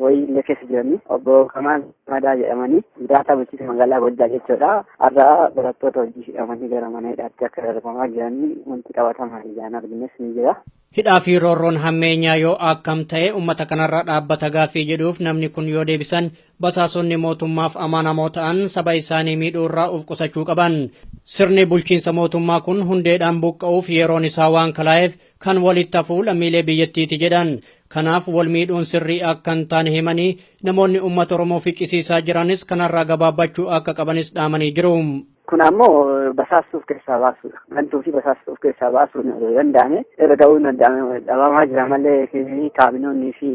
wayii illee keessa jiranii, obbo Kamaan Madaa jedhamanii jiraataa bulchiinsa magaalaa Gojjaa jechuudha. Har'a barattoota hojii hidhamanii gara mana hidhaatti akka darbamaa jiranii wanti qabatamaan ijaan argines ni jira. Hidhaa fi roorroon hammeenyaa yoo akkam ta'e uummata kanarra dhaabbata gaaffii jedhuuf namni kun yoo deebisan, basaasonni mootummaaf amanamoo ta'an saba isaanii miidhuu irraa of qusachuu qaban. Sirni bulchiinsa mootummaa kun hundeedhaan buqqa'uuf yeroon isaa waan kalaa'eef kan walitti hafuu lammiilee biyyattiiti jedhan. Kanaaf wal miidhuun sirrii akka hin taane himanii, namoonni uummata Oromoo ficcisiisaa jiranis kanarraa gabaabbachuu akka qabanis dhaamanii jiru. Kun ammoo basaastuu of keessaa baasuudha. Gantuu fi basaastuu of keessaa baasuun danda'ame irra ga'uu hin danda'ame dhabamaa jira malee, kaabinoonni fi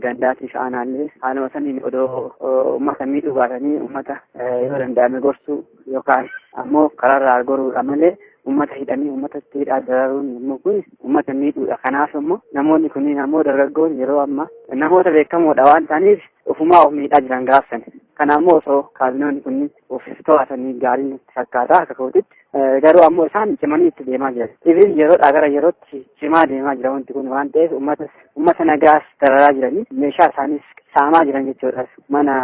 gandaatii fi aanaallee haaluma saniin odoo uummata miidhuu baatanii uummata yoo danda'ame gorsuu yookaan ammoo karaarraa goruudha malee, uummata hidhanii uummatatti hidhaa dararuun immoo kun uummata miidhuudha. Kanaaf immoo namoonni kunniin ammoo dargaggoon yeroo ammaa namoota beekamoodha waan ta'aniif ofumaa of miidhaa jiran gaafsan. Kana ammoo osoo kaabinoonni kunniin of to'atanii gaarii natti fakkaata akka kootitti. Garuu ammoo isaan cimanii itti deemaa jiran. Ibin yeroodhaa gara yerootti cimaa deemaa jira wanti kun waan ta'eef, uummata nagaas dararaa jiranii, meeshaa isaaniis saamaa jiran jechuudha. Mana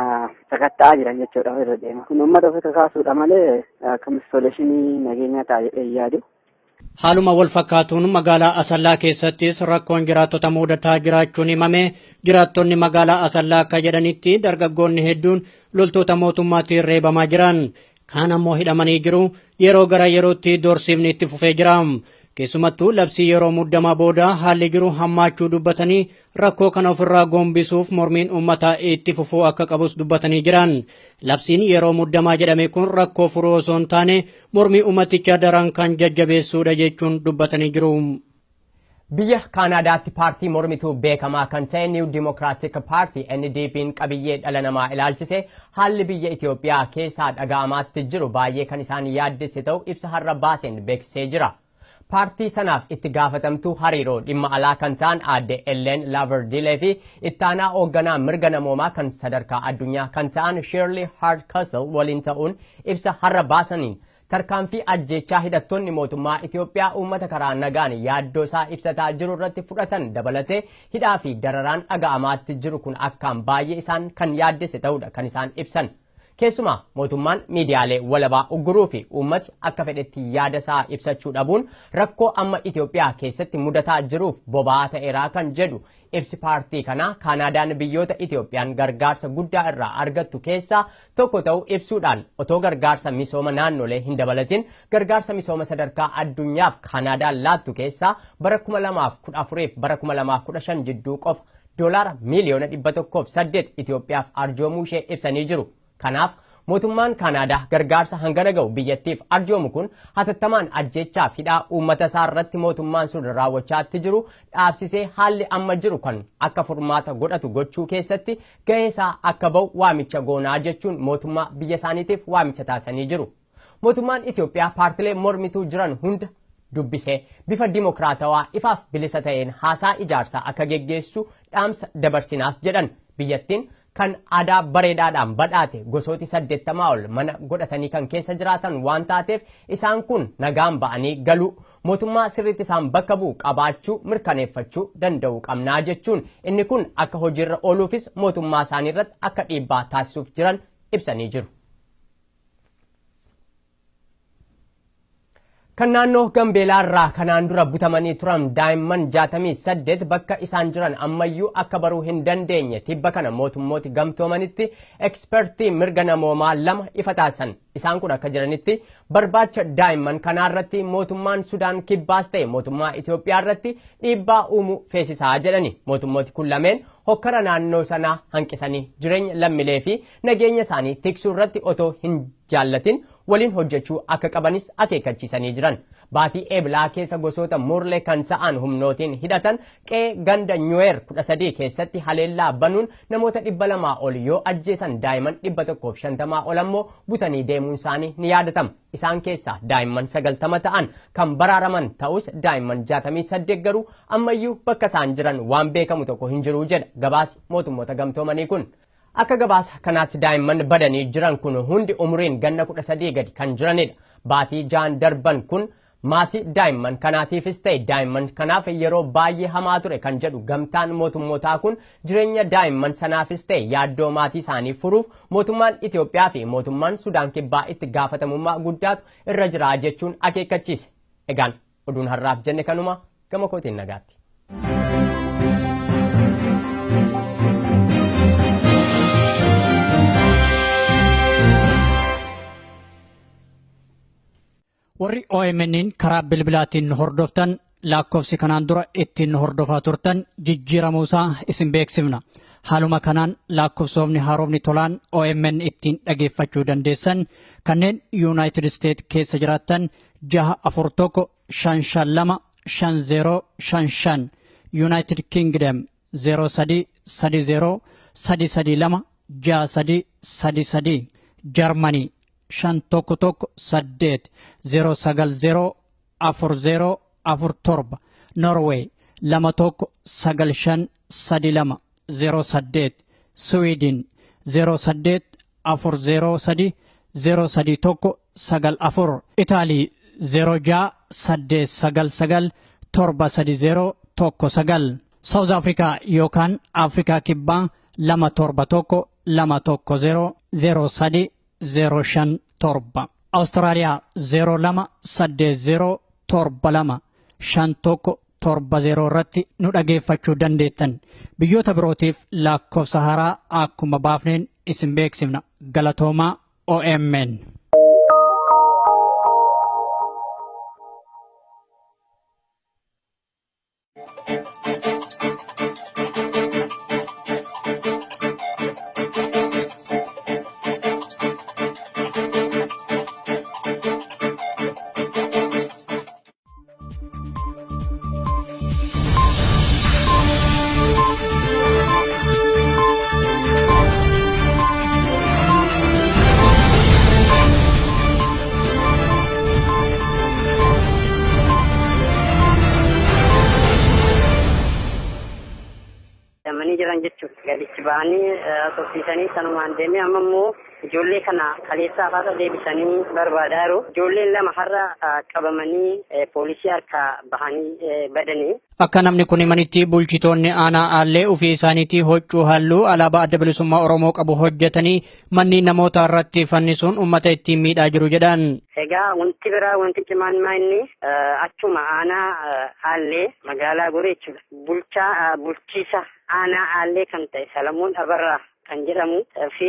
sakatta'aa jiran jechuudha irra deema. Kun uummata ofi kakaasuudha malee akkamitti nageenyaa ta'a jedhee yaadu. Haaluma wal fakkaatuun magaalaa Asallaa keessattis rakkoon jiraattota mudataa jiraachuun himame. Jiraattonni magaalaa Asallaa akka jedhanitti, dargaggoonni hedduun loltoota mootummaatiin reebamaa jiran. Kaan ammoo hidhamanii jiru. Yeroo gara yerootti doorsiifni itti fufee jira. Keessumattuu labsii yeroo muddamaa booda haalli jiru hammaachuu dubbatanii, rakkoo kana ofirraa gombisuuf mormiin uummataa itti fufuu akka qabus dubbatanii jiran. Labsiin yeroo muddamaa jedhame kun rakkoo furuu osoo hin taane mormii uummatichaa daran kan jajjabeessuudha jechuun dubbatanii jiru. Biyya Kaanaadaatti paartii mormituu beekamaa kan ta'e New Democratic Party, NDP'n, qabiyyee dhala namaa ilaalchise haalli biyya Itoophiyaa keessaa dhaga'amaatti jiru baay'ee kan isaan yaaddesse ta'u ibsa har'a baaseen beeksisee jira. Paartii sanaaf itti gaafatamtuu hariiroo dhimma alaa kan ta'an aadde Ellen Laverdilee fi ittaanaa hoogganaa mirga namoomaa kan sadarkaa addunyaa kan ta'an Shirley Hardcastle waliin ta'uun ibsa har'a baasaniin, tarkaanfii ajjeechaa hidhattoonni mootummaa Itoophiyaa uummata karaa nagaan yaaddoo isaa ibsataa jiru irratti fudhatan dabalatee hidhaa fi dararaan dhaga'amaatti jiru kun akkaan baay'ee isaan kan yaaddesse ta'udha kan isaan ibsan. Keessumaa mootummaan miidiyaalee walabaa ugguruu fi uummati akka fedhetti yaada isaa ibsachuu dhabuun rakkoo amma Itoophiyaa keessatti mudataa jiruuf boba'aa ta'eeraa kan jedhu ibsi paartii kanaa, Kaanaadaan biyyoota Itoophiyaan gargaarsa guddaa irraa argattu keessaa tokko ta'uu ibsuudhaan, otoo gargaarsa misooma naannolee hin dabalatin gargaarsa misooma sadarkaa addunyaaf Kaanaadaan laattu keessaa bara 2014 bara 2015 jidduu qofa doolaara miiliyoona 108 Itoophiyaaf arjoomuu ishee ibsanii jiru. Kanaaf mootummaan Kaanaadaa gargaarsa hangana ga'u biyyattiif arjoomu kun hatattamaan ajjechaa fi hidhaa uummata isaa irratti mootummaan sun raawwachaatti jiru dhaabsisee haalli amma jiru kan akka furmaata godhatu gochuu keessatti gahee isaa akka ba'u waamicha goonaa jechuun mootummaa biyya isaaniitiif waamicha taasisanii jiru. Mootummaan Itoophiyaa paartilee mormituu jiran hunda dubbisee bifa dimokiraatawaa ifaaf bilisa ta'een haasaa ijaarsaa akka geggeessu dhaamsa dabarsinaas jedhan. Biyyattiin kan aadaa bareedaadhaan badhaate gosooti 80 ol mana godhatanii kan keessa jiraatan waan taateef isaan kun nagaan ba'anii galuu mootummaa sirriitti isaan bakka bu'u qabaachuu mirkaneeffachuu danda'u qabnaa jechuun inni kun akka hojiirra ooluufis mootummaa isaanii irratti akka dhiibbaa taasisuuf jiran ibsanii jiru. Kan naannoo Gambeelaa irraa kanaan dura butamanii turan daa'imman 68 bakka isaan jiran ammayyuu akka baruu hin dandeenye tibba kana mootummooti gamtoomanitti ekspertii mirga namoomaa 2 ifa taasisan. Isaan kun akka jiranitti barbaacha daa'imman kanaarratti mootummaan Sudaan kibbaas ta'e mootummaa Itoophiyaa irratti dhiibbaa uumuu feesisaa jedhani. Mootummooti kun lameen hokkara naannoo sanaa hanqisanii jireenya lammiilee fi nageenya isaanii tiksuu irratti otoo hin jaallatin waliin hojjechuu akka qabanis akeekkachiisanii jiran. Baatii Eebilaa keessa gosoota Murlee kan sa'an humnootiin hidhatan qe'ee ganda Nyuweer 13 keessatti haleellaa banuun namoota 200 ol yoo ajjeesan daa'imman 150 ol ammoo butanii deemuun isaanii ni yaadatama. Isaan keessaa daa'imman 90 ta'an kan baraaraman ta'us daa'imman 68 garuu ammayyuu bakka isaan jiran waan beekamu tokko hin jiru jedha gabaasi mootummoota gamtoomanii kun. Akka gabaasa kanaatti daa'imman badanii jiran kun hundi umuriin ganna 13 gadi kan jiranidha. Baatii 6 darban kun maatii daa'imman kanaatiifis ta'e daa'imman kanaaf yeroo baay'ee hamaa ture kan jedhu gamtaan mootummootaa kun jireenya daa'imman sanaafis ta'e yaaddoo maatii isaanii furuuf mootummaan Itoophiyaa fi mootummaan Sudaan kibbaa itti gaafatamummaa guddaatu irra jira jechuun akeekkachiise. Egaan oduun har'aaf jenne kanuma gama kootiin nagaatti. Warri OMN'n karaa bilbilaatiin hordoftan lakkoofsi kanaan dura ittiin hordofaa turtan jijjiiramuusaa isin beeksifna. Haaluma kanaan lakkoofsofni haarofni tolaan OMN ittiin dhageeffachuu dandeessan kanneen Yuunaayitid Isteet keessa jiraattan 641 552 5055, Yuunaayitid Kingdom 03 30 332 63 33, Jarmanii 511 8 090 40 47, Norway 21 95 32 08, Sweden 08 403 031 94, Itaalii 06 899 730 19, South Africa yookaan Afrikaa Kibbaa 271 210 03 057, Awustiraaliyaa 02 80 72 51 70 irratti nu dhageeffachuu dandeettan. Biyyoota birootiif lakkoofsa haaraa akkuma baafneen isin beeksifna. Galatoomaa OMN. Jiran jechuudha. Gaditti ba'anii tursiisanii sanumaan deemee amma immoo ijoollee kana kaleessaa har'a deebisanii barbaadaa jiru. Ijoolleen 2 har'a qabamanii poolisii harkaa bahanii badanii. Akka namni kun himanitti bulchitoonni aanaa Aallee ofii isaaniitii huccuu halluu alaabaa adda bilisummaa Oromoo qabu hojjetanii manneen namoota irratti fannisuun uummata ittiin miidhaa jiru jedhan. Egaa wanti biraa wanti cimaan inni achuma aanaa Aallee magaalaa Goree jechuudha. Bulchaa bulchiisa aanaa Aallee kan ta'e Salamuun Abarraa kan jedhamu fi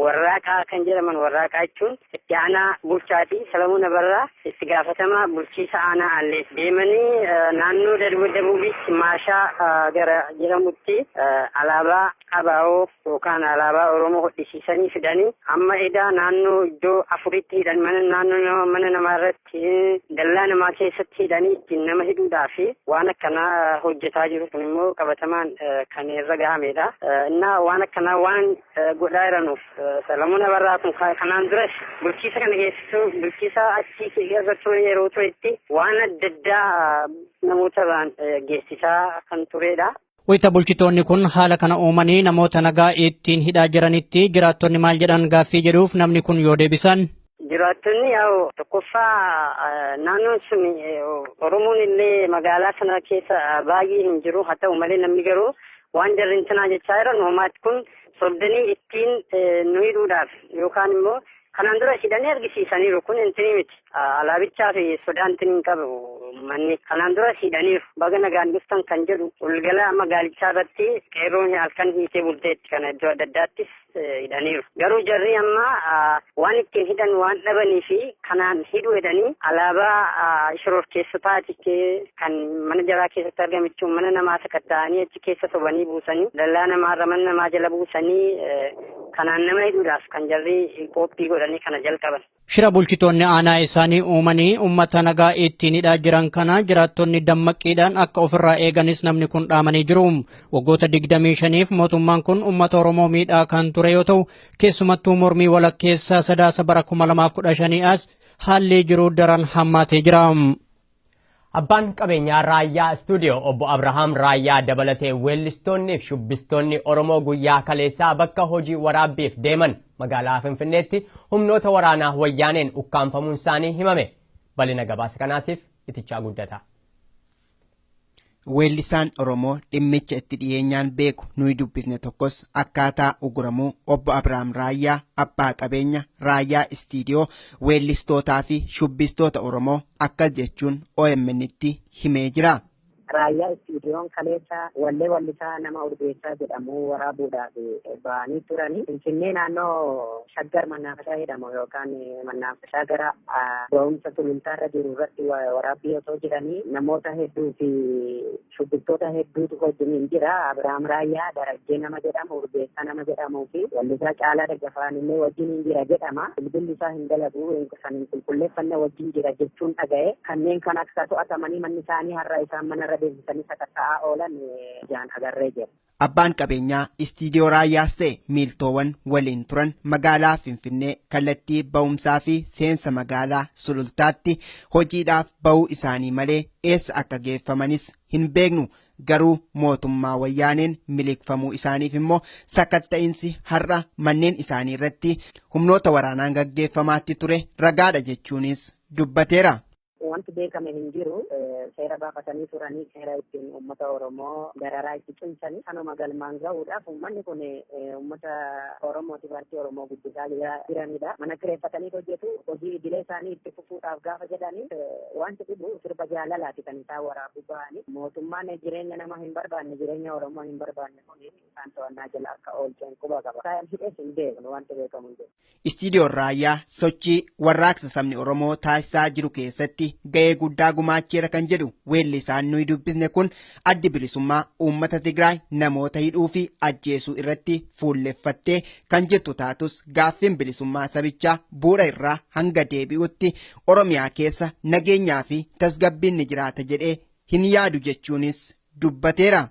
Warraaqaa kan jedhaman, Warraaqaa jechuun itti aanaa bulchaati. Salamuun Abarraa itti gaafatamaa bulchiisa aanaa Aallee deemanii naannoo Dabuubitti maashaa gara jedhamutti alaabaa ABO yookaan alaabaa Oromoo hodhisiisanii fidanii amma edaa naannoo iddoo 4tti hidhan, mana naannoo mana namaa irratti dallaa namaa keessatti hidhanii ittiin nama hidhuudhaa fi waan akkanaa hojjetaa jiru. Kun immoo qabatamaan kan irra gahamedha. Innaa waan akkanaa waan isaan godhaa jiranuuf Salamoon Abarraa kun kanaan duras bulchiisa kana keessattuu bulchiisa achii irra ture yeroo turetti waan adda addaa namoota irraan geessisaa kan turedha. Wayita bulchitoonni kun haala kana uumanii namoota nagaa ittiin hidhaa jiranitti jiraattonni maal jedhan gaaffii jedhuuf namni kun yoo deebisan. Jiraattonni yaa'u tokkoffaa naannoon sun Oromoon illee magaalaa sana keessa baay'ee hin jiru. Haa ta'u malee namni garuu waan jarri intinaa jechaa jiran homaatti kun sobdanii ittiin nu hidhuudhaaf yookaan immoo kanaan dura hidhanii argisiisaniiru kun intinii miti. Alaabichaa fi sodaa intinii hin qabu manni kanaan dura hidhaniiru. Baga nagaan dhuftan kan jedhu walgala magaalichaa irratti qeerroon halkan hiitee bulteetti kana iddoo adda addaattis hidhaniiru. Garuu jarri amma waan ittiin hidhan waan dhabanii fi kanaan hidhu jedhanii alaabaa shororkeessotaati kan mana jaraa keessatti argamichuun mana namaa sakatta'anii achi keessa sobanii buusanii dallaa namaarra mana namaa jala buusanii kanaan nama hidhuudhaaf kan jarri qophii godhanii kana jalqaban. Shira bulchitoonni aanaa isaanii uumanii uummata nagaa ittiin hidhaa jiran kana jiraattonni dammaqqiidhaan akka ofirraa eeganis namni kun dhaamanii jiru. Waggoota 25f mootummaan kun uummata Oromoo miidhaa kan ture yoo ta'u, keessumattuu mormii walakkeessaa Sadaasa bara 2015 as haalli jiruu daran hammaatee jira. Abbaan qabeenyaa Raayyaa Istuudiyoo obbo Abrahaam Raayyaa dabalatee weellistoonni fi shubbistoonni Oromoo guyyaa kaleessaa bakka hojii waraabbiif deeman magaalaa Finfinneetti humnoota waraanaa wayyaaneen ukkaamfamuun isaanii himame. Bal'ina gabaasa kanaatiif Itichaa Guddataa. Weellisaan Oromoo dhimmicha itti dhiyeenyaan beeku nuyi dubbisne tokkos akkaataa uguramuu obbo Abrahaam Raayyaa abbaa qabeenya Raayyaa Istiidiyoo weellistootaa fi shubbistoota Oromoo akkas jechuun OMN'tti himee jira. Raayyaa Istiidiyoon kaleessa wallee wallisaa nama Urgeessaa jedhamu waraabuudhaaf ba'anii turani. Finfinnee naannoo Shaggar Mannaafashaa jedhamu yookaan Mannaafashaa gara ba'umsa sulultaarra jiru irratti waraabbii otoo jiranii namoota hedduu fi shubbistoota hedduutu wajjiniin jira. Abiraam Raayyaa, Darajjee nama jedhamu, Urgeessaa nama jedhamuu fi wallisaa Caalaa Daggafaan illee wajjiniin jira jedhama. Bilbilli isaa hin dalagu, kan hin qulqulleeffanne wajjin jira jechuun dhaga'e. Kanneen kan akka to'atamanii manni isaanii har'a isaan manarra deebisanii sakatta'aa oolan ijaan agarree jira. Abbaan qabeenyaa Istiidiyoo Raayyaas ta'e miiltoowwan waliin turan magaalaa Finfinnee kallattii ba'umsaa fi seensa magaalaa Sulultaatti hojiidhaaf ba'uu isaanii malee eessa akka geeffamanis hin beeknu. Garuu mootummaa wayyaaneen miliqfamuu isaaniif immoo sakatta'insi har'a manneen isaanii irratti humnoota waraanaan gaggeeffamaatti ture ragaadha jechuunis dubbateera. Wanti beekame hin jiru. Seera baafatanii turanii seera ittiin uummata Oromoo dararaa itti cimsanii kanuma galmaan gahuudhaaf uummanni kun uummata Oromooti paartii Oromoo guddisaa jiranidha. Mana kireeffatanii hojjetu hojii idilee isaanii itti fufuudhaaf gaafa jedhanii wanti dhibu sirba jaalalaati kan isaan waraabuu ba'anii mootummaan jireenya nama hin barbaanne jireenya Oromoo hin barbaanne kun isaan to'annaa jala akka oolchan quba qaba. Isaan hidhees hin beeknu wanti beekamu hin jiru. Istiidiyoon Raayyaa sochii warraaqsa sabni Oromoo taasisaa jiru keessatti ga'ee guddaa gumaacheera kan jedhu weellisaan nuyi dubbisne kun addi bilisummaa uummata Tigraay namoota hidhuu fi ajjeesuu irratti fuulleffattee kan jirtu taatus gaaffiin bilisummaa sabichaa bu'uura irraa hanga deebi'utti Oromiyaa keessa nageenyaa fi tasgabbiin ni jiraata jedhee hin yaadu jechuunis dubbateera.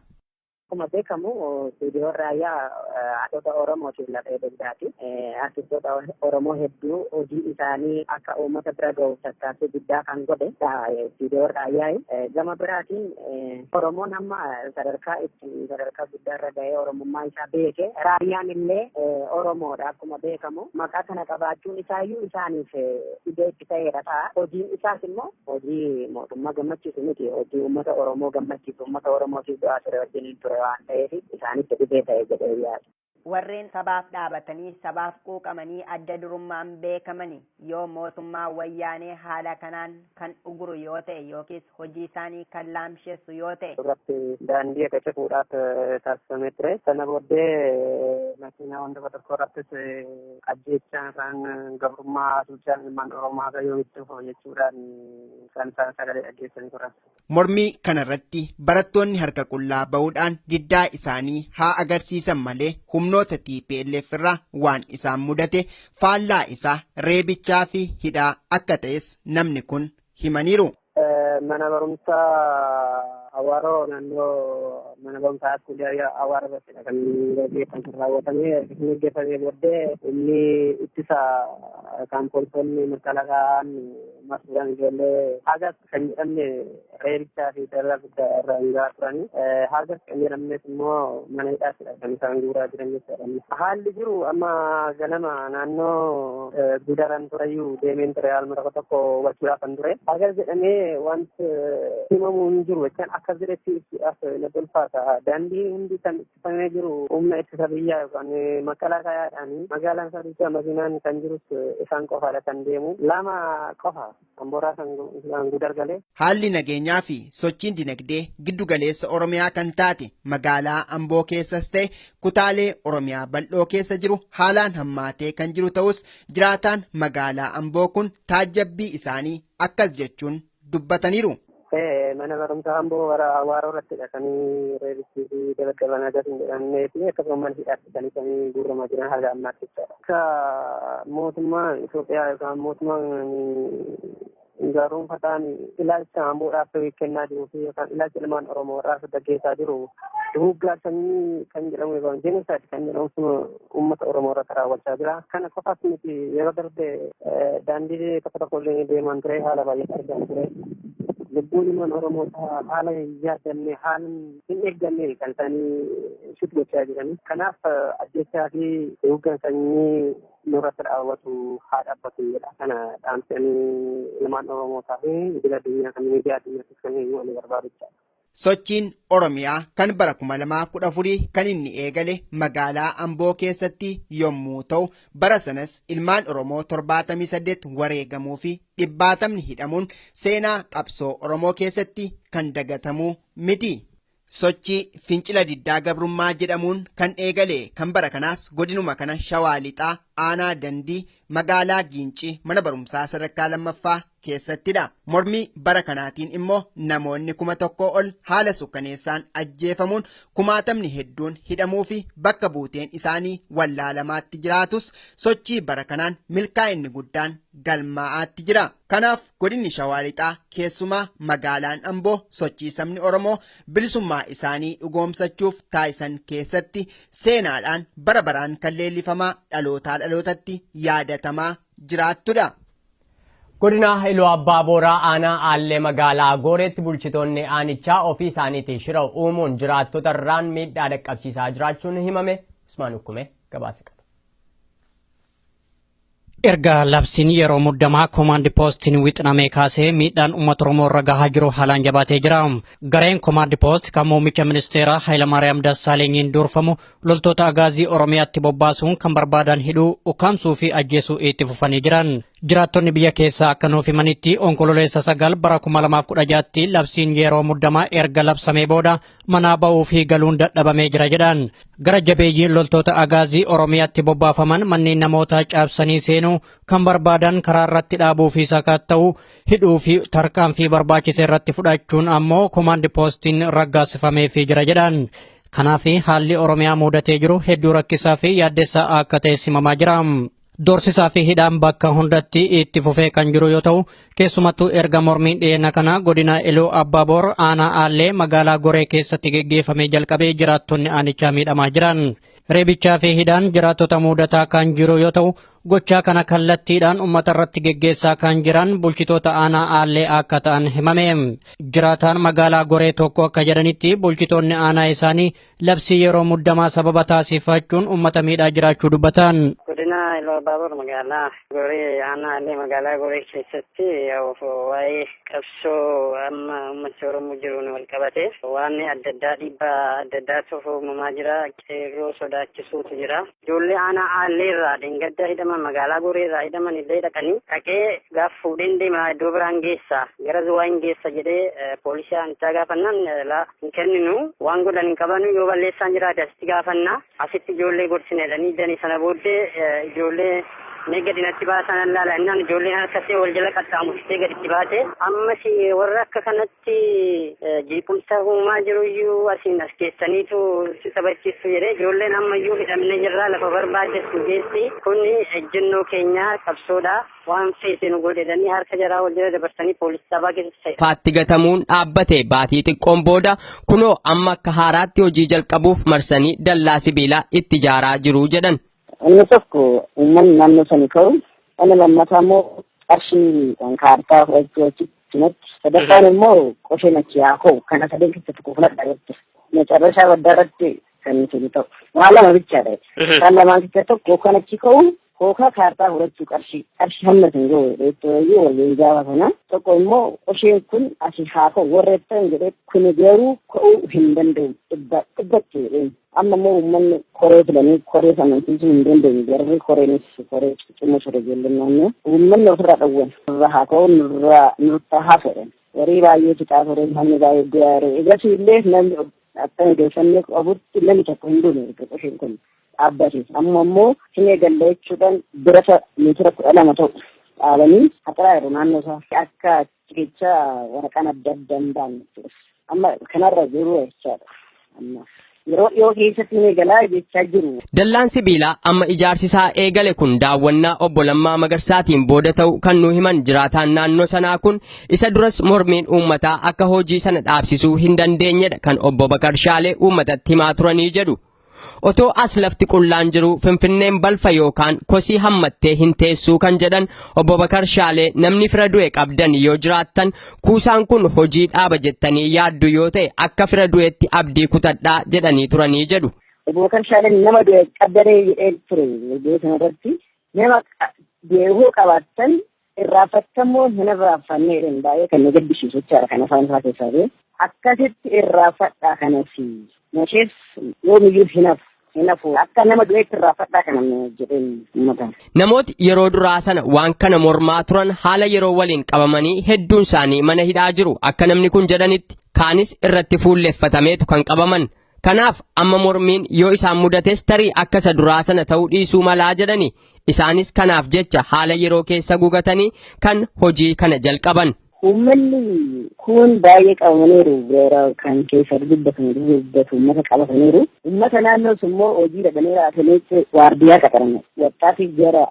Akkuma beekamu istiidiyoon Raayyaa haadhota Oromootiif lafee dugdaati. Artistoota Oromoo hedduu hojii isaanii akka uummata bira gahuuf tattaaffii guddaa kan godhe istiidiyoon Raayyaa. Gama biraatiin Oromoon amma sadarkaa itti sadarkaa guddaarra gahee Oromummaa isaa beeke. Raayyaan illee Oromoodha akkuma beekamu. Maqaa kana qabaachuun isaayyuu isaaniif dhibee itti ta'eera ta'a. Hojiin isaas immoo hojii mootummaa gammachiisu miti. Hojii uummata Oromoo gammachiisu uummata Oromootiif du'aa ture wajjiniin ture waan ta'eef isaanitti dhibee ta'e jedhee yaada. Warreen sabaaf dhaabatanii sabaaf quuqamanii adda durummaan beekamanii yoo mootummaa wayyaanee haala kanaan kan uguru yoo ta'e yookiis hojii isaanii kan laamsheessu yoo ta'e. Irratti daandii akka cufuudhaaf taasifamee ture. Sana booddee makiinaa wanta tokko irrattis ajjeechaan isaan gabrummaa haasuuchaan ilmaan Oromoo haga yoomitti dhufa jechuudhaan kan isaan sagalee dhaggeessanii turan. Mormii kanarratti barattoonni harka qullaa ba'uudhaan diddaa isaanii haa agarsiisan malee humnoota TPLF irraa waan isaan mudate faallaa isaa reebichaa fi hidhaa akka ta'es namni kun himaniiru. Mana barumsaa Awaaroo naannoo mana barumsaa Askuulee Awaaroo irrattidha kan gaggeeffamee raawwatamee gaggeeffamee booddee humni ittisa kan poolisoonni makalaakaan marsuudhaan ijoollee hagas kan jedhamne reebichaa fi dararaa guddaa irra gahaa turanii hagas kan jedhamnes immoo mana hidhaattidha kan isaan guuraa jiran jechuudha. Haalli jiru amma ganama naannoo gudaran tureyyuu deemeen ture haaluma tokko tokko hubachuudhaaf kan ture. Hagas jedhamee wanti himamu hin jiru jechaan akkas jedhetti ibsuudhaaf natti ulfaata. Daandii hundi kan ittifamee jiru humna ittisa biyyaa yookaan makalaakayaadhaan magaalaan sadiicha makiinaan kan jirus isaan qofaadha kan deemu. Lama qofa Amboorraa kan gudar galee. Haalli nageenyaa fi sochiin dinagdee giddu galeessa Oromiyaa kan taate magaalaa Amboo keessas ta'e kutaalee Oromiyaa bal'oo keessa jiru haalaan hammaatee kan jiru ta'us jiraataan magaalaa Amboo kun taajjabbii isaanii akkas jechuun dubbataniiru. Mana barumsaa Amboo bara Awaaroo irrattidha kan reebichii fi dabaddaban agarsiin jedhamnee fi akkasuma mana hidhaatti kan isaan guuramaa jiran haga ammaatti jechaadha. Akka mootummaan Itoophiyaa yookaan mootummaan gaarumfataan ilaalcha Amboodhaaf kennaa jiruu fi yookaan ilaalcha ilmaan Oromoo irraa gaggeessaa jiru duguuggaa sanyii kan jedhamu yookaan jenosaayid kan jedhamu sun uummata Oromoo irratti raawwachaa jira. Kana qofaas miti yeroo darbe daandii tokko tokko illee deemaan ture haala baay'ee argaa ture. Lubbuun ilmaan Oromoo haala hin yaadamne haala hin eeggamne kan isaanii shit gochaa jiran. Kanaaf ajjechaa fi duguuggaan sanyii nurratti raawwatu haa dhaabbatu jedha. Kana dhaamsanii ilmaan Oromootaa fi idil addunyaa kan miidiyaa addunyaattis kan himu barbaadu jechaadha. Sochiin Oromiyaa kan bara 2014 kan inni eegale magaalaa Amboo keessatti yommuu ta'u bara sanas ilmaan Oromoo 78 wareegamuu fi dhibbaatamni hidhamuun seenaa qabsoo Oromoo keessatti kan dagatamuu miti. Sochii fincila diddaa gabrummaa jedhamuun kan eegale kan bara kanaas godinuma kana Shawaa Lixaa aanaa Dandii magaalaa Giincii mana barumsaa sadarkaa lammaffaa keessattidha. Mormii bara kanaatiin immoo namoonni 1000 ol haala sukkaneessaan ajjeefamuun kumaatamni hedduun hidhamuu fi bakka buuteen isaanii wallaalamaatti jiraatus sochii bara kanaan milkaa'inni guddaan galmaa'aatti jira. Kanaaf godinni Shawaa Lixaa keessumaa magaalaan Amboo sochii sabni Oromoo bilisummaa isaanii dhugoomsachuuf taasisan keessatti seenaadhaan bara baraan kan leellifamaa dhalootaa dhalootatti yaadatamaa jiraattudha. Godina Iluu Abbaa Booraa aanaa Aallee magaalaa Gooreetti bulchitoonni aanichaa ofii isaaniitiin shira uumuun jiraattota irraan miidhaa dhaqqabsiisaa jiraachuun himame. Usmaan Ukkumee gabaasa qaba. Erga labsiin yeroo muddamaa koomaandi poostiin wixinamee kaasee miidhaan uummata Oromoo irra gahaa jiru haalaan jabaatee jira. Gareen koomaandi poost kan muummicha ministeeraa Hayilamaariyaam Dassaalenyiin durfamu loltoota agaazii Oromiyaatti bobbaasuun kan barbaadan hidhuu, ukkaamsuu fi ajjeesuu itti fufanii jiran. Jiraattonni biyya keessaa akka nuuf himanitti onkololeessa 9 bara 2016tti labsiin yeroo muddamaa erga labsamee booda manaa ba'uu fi galuun dadhabamee jira jedhan. Gara jabeeyyiin loltoota agaazii Oromiyaatti bobbaafaman manneen namootaa caabsanii seenuu kan barbaadan karaa irratti dhaabuu fi sakatta'uu hidhuu fi tarkaanfii barbaachise irratti fudhachuun ammoo koomaandi poostiin raggaasifameefii jira jedhan. Kanaaf haalli Oromiyaa mudatee jiru hedduu rakkisaa fi yaaddessaa akka ta'e simamaa jira. Doorsisaa fi hidhaan bakka hundatti itti fufee kan jiru yoo ta'u keessumattuu erga mormiin dhiyeenya kana godina Iluu Abbaa Boor aanaa Aallee magaalaa Goree keessatti geggeeffamee jalqabee jiraattonni aanichaa miidhamaa jiran. Reebichaa fi hidhaan jiraattota mudataa kan jiru yoo ta'u gochaa kana kallattiidhaan uummata irratti geggeessaa kan jiran bulchitoota aanaa Aallee akka ta'an himame. Jiraataan magaalaa Goree tokko akka jedhanitti bulchitoonni aanaa isaanii labsii yeroo muddamaa sababa taasifachuun uummata miidhaa jiraachuu dubbatan. Godina Iluu Abbaa Boor magaalaa Goree aanaa Aallee magaalaa Goree keessatti waa'ee qabsoo amma uummata Oromoo jiruun wal qabate waan adda addaa dhiibbaa adda addaatu uumamaa jira. Qeerroo sodaachisuutu jira. Ijoollee aanaa Aallee irraa dheengadda hidhaman magaalaa Goree irraa hidhaman illee dhaqanii dhaqee gaaf fuudheen deema iddoo biraan geessa gara Zuwaa hin geessa jedhee poolisii aanichaa gaafannaan laa hin kenninu waan godhan hin qabanu yoo balleessaan jiraate asitti gaafanna asitti ijoollee gorsine jedhanii sana booddee ijoollee Mee gadi natti baasaa nan laala innaan ijoolleen harka ishee wal jala qaxxaamursitee gadi itti baate. Ammas warra akka kanatti jeequmsa uumaa jiruyyuu asiin as keessaniitu si taphachiistu jedhee ijoolleen ammayyuu hidhamne jirraa lafa barbaaddetu geessi. Kun ejjennoo keenya qabsoodha. Waan feete nu godhedhanii harka jaraa wal jala dabarsanii poolisii sabaa keessatti ta'e. Faatti gatamuun dhaabbate baatii xiqqoon booda kunoo amma akka haaraatti hojii jalqabuuf marsanii dallaa sibiilaa itti ijaaraa jiru jedhan. Inni tokko uummanni naannoo sanii ka'u, inni lammataa immoo qarshii kaartaa fudhachuu achitti natti, sadaffaan immoo qosheen achi haa ka'u kana sadeen keessa tokko fudhadha jette. Macarrashaa baddaa irratti kan isin ta'u. Waa lama bichaadha. Isaan lamaan keessa tokko yookaan achi ka'u yookaan kaartaa fudhachuu qarshii hamma isin ga'u jedhee waliin gaafa sana tokko immoo qosheen kun asii haa ka'u warra jettan jedhee kun garuu ka'uu hin danda'u dhibba dhibbatti jedheen. Amma immoo uummanni koree filanii koree amansiisuu hin dandeenye jarri koreenis koree cimmoo ture ijoolleen naannoo uummanni ofirraa dhowwan nurraa haa ka'u nurraa nurraa haa fedhan horii baay'ee fixaa ture namni baay'ee du'aa ture egasii illee namni akka odeeffannoo qabutti namni tokko hin duune erga qosheen kun dhaabbate amma immoo hin eegalle jechuudhaan birata meetira 12 ta'u dhaabanii haxaraa jiru naannoo isaa akka ciichaa waraqaan adda adda hin baanne amma kanarra jiru jechaadha amma. Yeroo dhiyoo keessatti ni eegalaa jechaa jiru. Dallaan sibiilaa amma ijaarsi isaa eegale kun daawwannaa obbo Lammaa Magarsaatiin booda ta'u kan nu himan jiraataan naannoo sanaa kun isa duras mormiin uummataa akka hojii sana dhaabsisuu hin dandeenyedha kan obbo Bakar Shaalee uummatatti himaa turanii jedhu. Otoo as lafti qullaan jiru Finfinneen balfa yookaan kosii hammattee hin teessuu kan jedhan obbo Bakar Shaalee namni fira du'e qabdan yoo jiraattan kuusaan kun hojii dhaaba jettanii yaaddu yoo ta'e akka fira du'etti abdii kutadhaa jedhanii turanii jedhu. Obbo Bakar Shaaleen nama du'e qabdanee jedhee ture iddoo sanarratti nama du'e qabaattan irraanfattammoo hin irraanfanne jedhan baay'ee kan nu gaddisiisu jechaadha kan afaan isaa keessaa ba'e. Akkasitti irraanfadhaa kanas nashees yoomiyyuu hin hafu hin hafu akka nama du'eetti irraanfadhaa kana jedheen uummata. Namooti yeroo duraa sana waan kana mormaa turan haala yeroo waliin qabamanii hedduun isaanii mana hidhaa jiru akka namni kun jedhanitti kaanis irratti fuulleffatameetu kan qabaman. Kanaaf amma mormiin yoo isaan mudates tarii akka isa duraa sana ta'uu dhiisuu malaa jedhani isaanis kanaaf jecha haala yeroo keessa gugatanii kan hojii kana jalqaban. Uummanni kun baay'ee qabamaniiru gara kan keessa dubbatan dubbatu uummata qabataniiru. Uummata naannoos immoo hojii dhaqanii raatanii waardiyaa qaxaran. Wattaatiif gara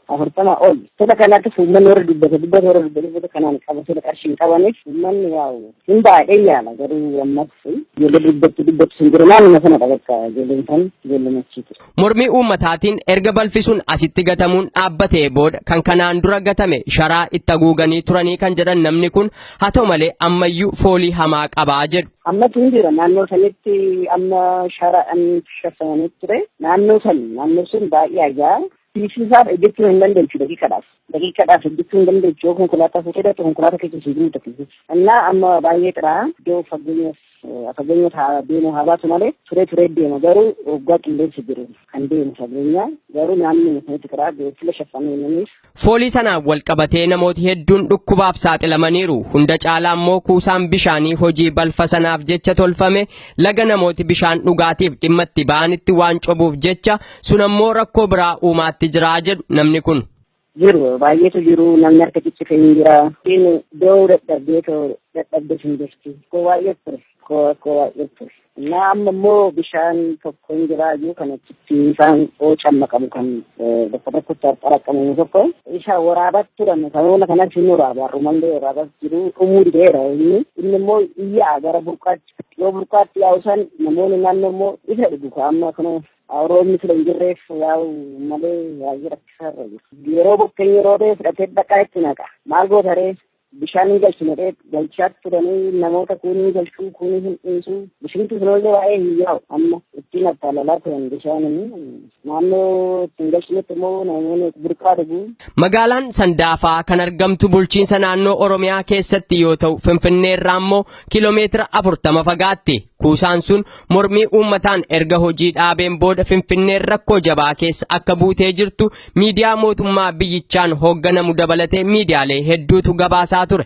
40 ol. Tola kanaattis uummanni warra dubbate dubbate warra dubbate dubbate kanaan qabatee qarshii hin qabaniif uummanni yaa'u hin baay'ee yaala garuu ammas ijoollee dubbatti dubbatu sun jiru naannoo sanadha bakka ijoolleen san ijoollee machiitu. Mormii uummataatiin erga balfi sun asitti gatamuun dhaabbatee booda kan kanaan dura gatame sharaa itti haguuganii turanii kan jedhan namni kun haa ta'u malee ammayyuu foolii hamaa qabaa jedhu. Ammatu hin jira naannoo sanitti amma sharaadhaan shaffananii ture naannoo san naannoo sun baay'ee ajaa'iba. Fiisisaaf hojjechuu hin dandeechu daqiiqadhaaf. Daqiiqadhaaf hojjechuu hin dandeechu yoo konkolaataa fuutee dhaqxe konkolaataa keessa si jiru takkisiisa. Innaa amma baay'ee xiraa iddoo fageenya deemu haa baatu malee turee turee deema garuu waggaa qilleensa jiru kan deemu fageenya garuu naannoo sanitti xiraa fila shaffanee namiif. Foolii sanaan wal qabatee namooti hedduun dhukkubaaf saaxilamaniiru. Hunda caalaa immoo kuusaan bishaanii hojii balfa sanaaf jecha tolfame laga namooti bishaan dhugaatiif dhimma itti ba'anitti waan cobuuf jecha sun ammoo rakkoo biraa uumaatti jiraa jedhu namni kun. Jiru baay'eetu jiru namni harka ciccite hin jira. Inni doo'uu dadhabdee dadhabdee hin jirti. Koo baay'ee ture. Koo baay'ee ture. Innaa amma immoo bishaan tokko hin jiraa jiru kan achitti isaan cammaqamu kan bakka tokkotti xaraqqamamu tokko isa waraabatti turan sababoota kanas hin waraaba har'umallee waraabatti jiru dhumuu dideera inni inni immoo iyyaa gara burqaatti yoo burqaatti yaa'u san namoonni naannoo immoo isa dhugu amma kana roobni sila hin jirreef yaa'u malee baay'ee rakkisaarra jiru. Yeroo bokkeen yeroo ta'e fudhatee dhaqaa itti naqa maal goota ree bishaan hin galchine galchaa turanii namoota kuunii galchuu kuunii hin dhiisu bishintu sunollee waa'ee hin yaa'u amma ittiin attaalalaa turan bishaan naannoo ittiin galchinetti immoo namoonni burqaa dhugu. Magaalaan Sandaafaa kan argamtu bulchiinsa naannoo Oromiyaa keessatti yoo ta'u Finfinnee irraa immoo kiiloomeetira 40 fagaatti. Kuusaan sun mormii uummataan erga hojii dhaabeen booda Finfinneen rakkoo jabaa keessa akka buutee jirtu miidiyaa mootummaa biyyichaan hoogganamu dabalatee miidiyaalee hedduutu gabaasaa ture.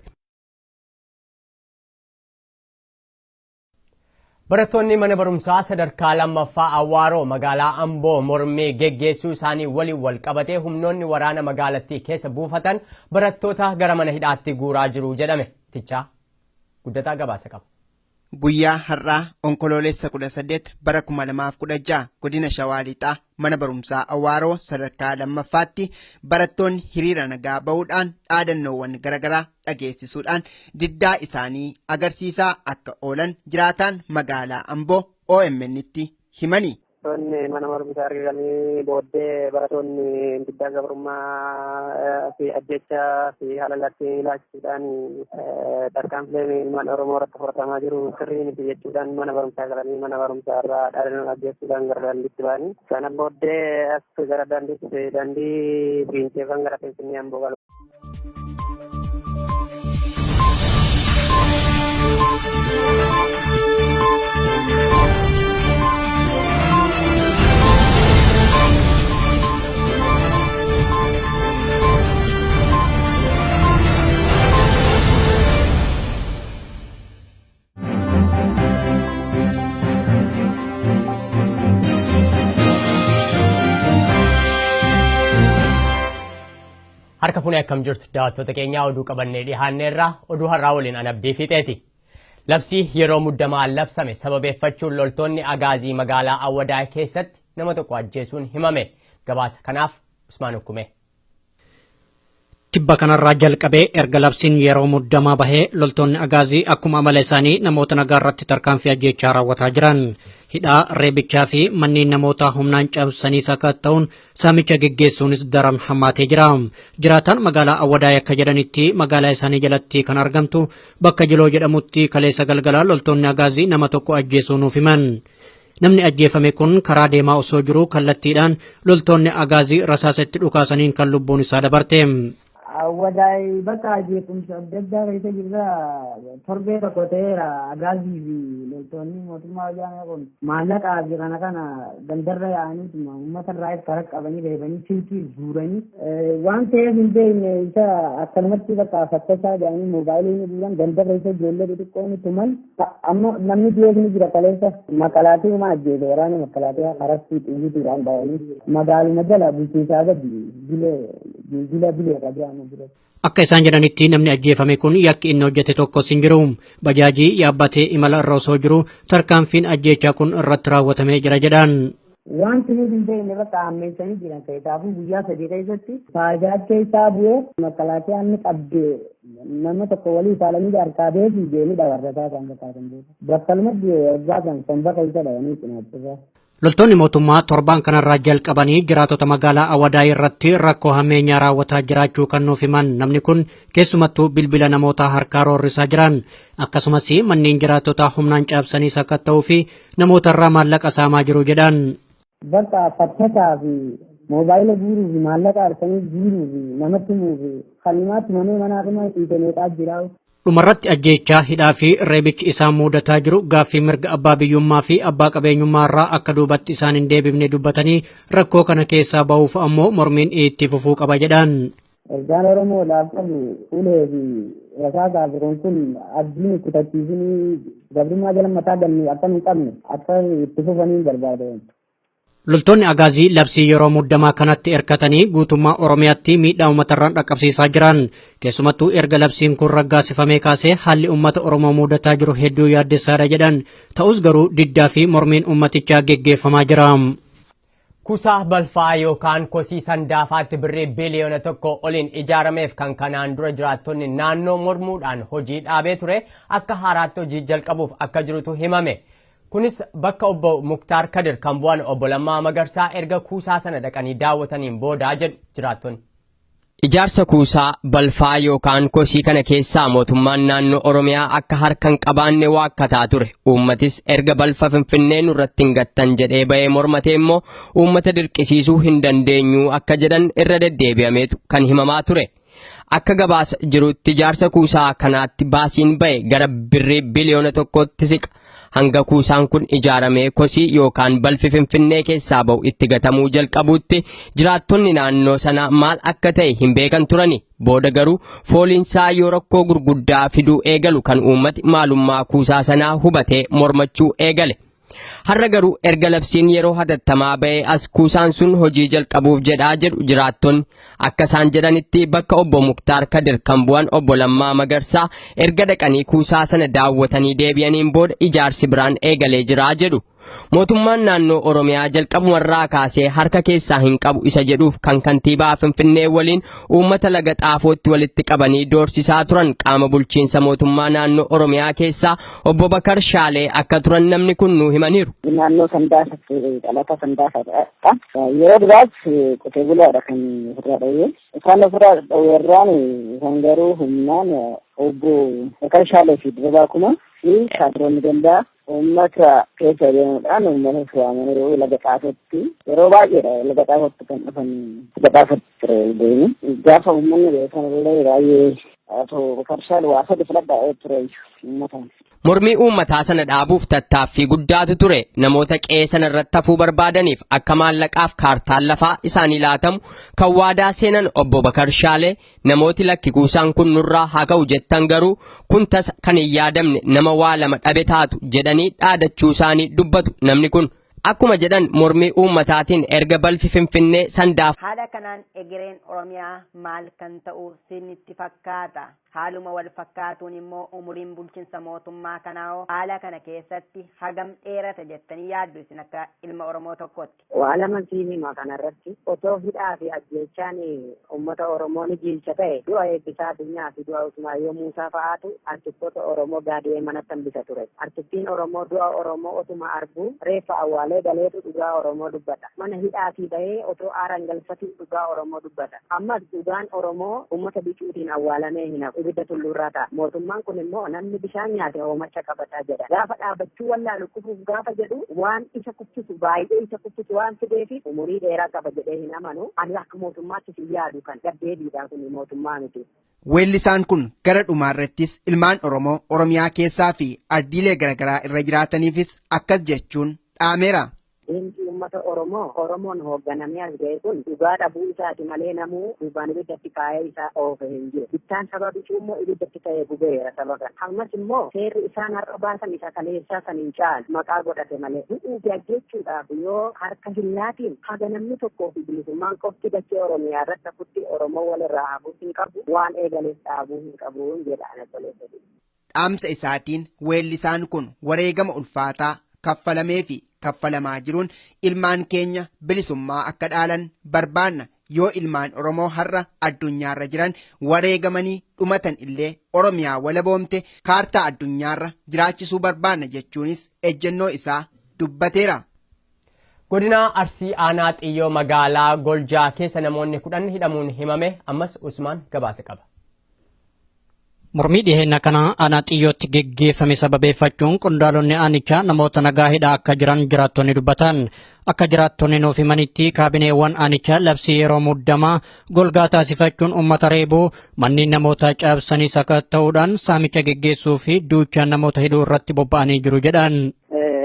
Barattoonni mana barumsaa sadarkaa lammaffaa Awwaaroo magaalaa Amboo mormii geggeessuu isaanii waliin wal qabatee humnoonni waraana magaalattii keessa buufatan barattoota gara mana hidhaatti guuraa jiru jedhame. Tichaa Guddataa gabaasa qaba. Guyyaa har'aa Onkoloolessa 18 bara 2016 godina Shawaa Lixaa mana barumsaa Awwaaroo sadarkaa lammaffaatti barattoonni hiriira nagaa ba'uudhaan dhaadannoowwan garaagaraa dhageessisuudhaan diddaa isaanii agarsiisaa akka oolan jiraataan magaalaa Amboo OMN'tti himani. Barattoonni mana barumsaa argatanii booddee barattoonni diddaa gabrummaa fi ajjechaa fi haala lakkii ilaalchisuudhaan tarkaanfileen ilmaan Oromoo irratti fudhatamaa jiru sirrii miti jechuudhaan mana barumsaa galanii mana barumsaa irraa dhaadannoo dhaggeessuudhaan gara daandiitti ba'anii. Sana booddee as gara daandiitti daandii fiinceefan gara Finfinnee Amboo galu. Harka fuunee akkam jirtu daawwattoota keenyaa, oduu qabannee dhiyaanneerraa oduu har'aa waliin an Abdii Fiixeeti. Labsii yeroo muddamaa labsame sababeeffachuun loltoonni Agaazii magaalaa Awwadaay keessatti nama tokko ajjeesuun himame. Gabaasa kanaaf Usmaan Ukkumee. Tibba kanarraa jalqabee erga labsiin yeroo muddamaa bahee loltoonni Agaazii akkuma amala isaanii namoota nagaa irratti tarkaanfii ajjeechaa raawwataa jiran. Hidhaa, reebichaa fi manneen namootaa humnaan cabsanii sakatta'uun saamicha geggeessuunis daran hammaatee jira. Jiraataan magaalaa Awwadaay akka jedhanitti, magaalaa isaanii jalatti kan argamtu bakka Jiloo jedhamutti kaleessa galgalaa loltoonni Agaazii nama tokko ajjeesuu nuuf himan. Namni ajjeefame kun karaa deemaa osoo jiruu kallattiidhaan loltoonni Agaazii rasaasa itti dhukaasaniin kan lubbuun isaa dabarte. Awwadaay bakka jeequmsa adda addaa keessa jirra. Torbee tokko ta'eera. Agaazii fi loltoonni mootummaa wayyaanee kun maallaqaa fi kana kana gandarra yaa'aniituma uummata irraa karaa qabanii reebanii silkii guuranii, waan ta'eef hin beekne isa akkanumatti bakka fakkasaa jedhanii moobaayilii ni guuran, gandarra isa ijoollee xixiqqoo ni tuman. Amma namni dhiyees ni jira. Kaleessa makalaatii uma ajjeese, waraana makalaatii karatti xiyyiitiidhaan dha'anii magaaluma jala bulchiinsaa gadi bilee jila bilee qajeelama jira. Akka isaan jedhanitti, namni ajjeefame kun yakki inni hojjete tokkos hin jiru. Bajaajii yaabbatee imala irra osoo jiru tarkaanfiin ajjeechaa kun irratti raawwatamee jira jedhan. Wanti nuti hin beekne bakka hammeessanii jiran. Keessaafuu guyyaa 3 keessatti faayidaa keessaa bu'ee makalaakaan ni qabde, nama tokko walii saalanii harkaa beekii deemee dhabarrataa kan fakkaatan beeku. Bakkalumatti waggaa kan somba keessa dhawanii cinaachisa. Loltoonni mootummaa torbaan kanarraa jalqabanii jiraatota magaalaa Awwadaay irratti rakkoo hammeenyaa raawwataa jiraachuu kan nuuf himan namni kun, keessumattuu bilbila namootaa harkaa roorrisaa jiran, akkasumas manneen jiraatotaa humnaan cabsanii sakatta'uu fi namoota irraa maallaqa saamaa jiru jedhan. Bakka fattasaa fi moobaayila guuruu fi maallaqa harkanii guuruu fi namatti himuu fi kalimaatti mamee manaa dhuma dhiite meeqaa jira. Dhumarratti ajjeechaa, hidhaa fi reebichi isaan mudataa jiru gaaffii mirga abbaa biyyummaa fi abbaa qabeenyummaa irraa akka duubatti isaan hin deebifne dubbatanii, rakkoo kana keessaa bahuuf ammoo mormiin itti fufuu qaba jedhan. Ergaan Oromoodhaaf qabu, ulee fi rasaasaa fi kun abdiin kutachiisinii gabrummaa jala mataa gannu akka hin qabne akka itti fufanii barbaada. Loltoonni Agaazii labsii yeroo muddamaa kanatti erkatanii guutummaa Oromiyaatti miidhaa uummatarraan dhaqqabsiisaa jiran. Keessumattuu erga labsiin kun raggaasifamee kaasee haalli uummata Oromoo mudataa jiru hedduu yaaddessaadha jedhan. Ta'us garuu diddaa fi mormiin uummatichaa geggeeffamaa jira. Kuusaa balfaa yookaan kosii Sandaafaatti birrii biliyoona 1 oliin ijaarameef kan kanaan dura jiraattonni naannoo mormuudhaan hojii dhaabee ture akka haaraatti hojii jalqabuuf akka jirutu himame. Kunis bakka obbo Muktaar Kadir kan bu'an obbo Lammaa Magarsaa erga kuusaa sana dhaqanii daawwataniin boodaa jedhu jiraattonni. Ijaarsa kuusaa balfaa yookaan kosii kana keessaa mootummaan naannoo Oromiyaa akka harka hin qabaanne waakkataa ture. Uummatis erga balfa Finfinnee nurratti hin gattan jedhee bahee mormatee immoo uummata dirqisiisuu hin dandeenyu akka jedhan irra deddeebi'ameetu kan himamaa ture. Akka gabaasa jirutti ijaarsa kuusaa kanaatti baasiin bahe gara birrii biliyoona 1tti siqa. Hanga kuusaan kun ijaaramee kosii yookaan balfi Finfinnee keessaa ba'u itti gatamuu jalqabuutti jiraattonni naannoo sanaa maal akka ta'e hin beekan turani. Booda garuu fooliinsaa yoo rakkoo gurguddaa fiduu eegalu kan uummati maalummaa kuusaa sanaa hubatee mormachuu eegale. Har'a garuu erga labsiin yeroo hatattamaa ba'ee as kuusaan sun hojii jalqabuuf jedhaa jedhu jiraattonni. Akka isaan jedhanitti bakka obbo Muktaar Kadir kan bu'an obbo Lammaa Magarsaa erga dhaqanii kuusaa sana daawwatanii deebi'aniin booda ijaarsi biraan eegalee jiraa jedhu. Mootummaan naannoo Oromiyaa jalqabumarraa kaasee harka keessaa hin qabu isa jedhuuf kan kantiibaa Finfinnee waliin uummata laga xaafootti walitti qabanii doorsisaa turan qaama bulchiinsa mootummaa naannoo Oromiyaa keessaa obbo Bakar Shaalee akka turan namni kun nuu himaniiru. Naannoo Sandaasatti dhalata Sandaasaadha. Yeroo duraas qotee bulaadha kan ofirraa dhowwee. Isaan ofirraa dhowweerraan isaan garuu humnaan obbo Bakar Shaalee fi Dirribaa Kuma fi kaadiroonni gandaa uummata keessa deemuudhaan uummata waamanii laga xaafootti yeroo baay'eedha laga xaafootti kan dhufan laga xaafootti ture deemu. Gaafa uummanni beekan illee baay'ee otoo Bakar Shaalee waa sadi filadhaa ture uummataan. Mormii uummataa sana dhaabuuf tattaaffii guddaatu ture. Namoota qe'ee sana irratti hafuu barbaadaniif akka maallaqaaf kaartaan lafaa isaanii laatamu kan waadaa seenan obbo Bakar Shaalee namooti lakki kuusaan kun nurraa haa ka'u jettan garuu kun tasa kan hin yaadamne nama waa lama dhabe taatu jedhanii dhaadachuu isaanii dubbatu namni kun. Akkuma jedhan mormii uummataatiin erga balfi Finfinnee Sandaaf Haala kanaan egereen Oromiyaa maal kan ta'u sinitti fakkaata? Haaluma wal fakkaatuun immoo umuriin bulchiinsa mootummaa kanaa haala kana keessatti hagam dheerata jettanii yaaddu isin akka ilma Oromoo tokkotti? Waa lama siin hima kanarratti otoo hidhaa fi ajjeechaan uummata Oromoo ni jiilcha ta'e du'a Eebbisaa Addunyaa fi du'a Usmaayyoo Muusaa fa'aatu artistoota Oromoo gaadi'ee manatti hambisa ture. Artistiin Oromoo du'a Oromoo otuma arguu reeffa awwaalee galeetu dhugaa Oromoo dubbata. Mana hidhaatii bahee otoo aaraan galfatuu dhugaa Oromoo dubbata. Ammas dhugaan Oromoo uummata bicuutiin awwaalamee hin hafu. Ibidda tulluurraa ta'a. Mootummaan kun immoo namni bishaan nyaate hoomacha qabataa jedha. Gaafa dhaabbachuu wallaalu kufuuf gaafa jedhu waan isa kuffisu baay'ee isa kuffisu waan fideefi umurii dheeraa qaba jedhee hin amanu. Ani akka mootummaatti hin yaadu kan gaddeebiidha kun mootummaa miti. Weellisaan kun gara dhumaarrattis ilmaan Oromoo Oromiyaa keessaa fi ardiilee garaagaraa irra jiraataniifis akkas jechuun dhaameera. Deemsi uummata Oromoo Oromoon hoogganamee as ga'e kun dhugaa dhabuu isaati malee namuu duubaan ibiddatti kaa'ee isaa oofe hin jiru. Bittaan saba bicuu immoo ibiddatti ta'ee gubeera saba kana. Ammas immoo seerri isaan har'a baasan isa kaleessaa san hin caalu maqaa godhate malee. Du'uu fi ajjeechuudhaaf yoo harka hin laatiin haga namni tokkoo fi bilisummaan qofti dachee Oromiyaa irratti hafutti Oromoo walirraa hafuu hin qabu waan eegaleef dhaabuu hin qabu jedha ana toleessa. Dhaamsa isaatiin weellisaan kun wareegama ulfaataa kaffalamee fi kaffalamaa jiruun ilmaan keenya bilisummaa akka dhaalan barbaanna. Yoo ilmaan Oromoo har'a addunyaarra jiran wareegamanii dhumatan illee Oromiyaa walaboomte kaartaa addunyaarra jiraachisuu barbaanna jechuunis ejjennoo isaa dubbateera. Godina Arsii Aanaa Xiyyoo magaalaa Goljaa keessa namoonni 10 hidhamuun himame. Ammas Usmaan gabaasa qaba. Mormii dhiheenya kana aanaa Xiyyootti geggeeffame sababeeffachuun qondaalonni aanichaa namoota nagaa hidhaa akka jiran jiraattonni dubbatan. Akka jiraattonni nuuf himanitti kaabineewwan aanichaa labsii yeroo muddamaa golgaa taasifachuun uummata reebuu, manneen namoota cabsanii sakatta'uudhaan saamicha geggeessuu fi duuchaan namoota hidhuu irratti bobba'anii jiru jedhan.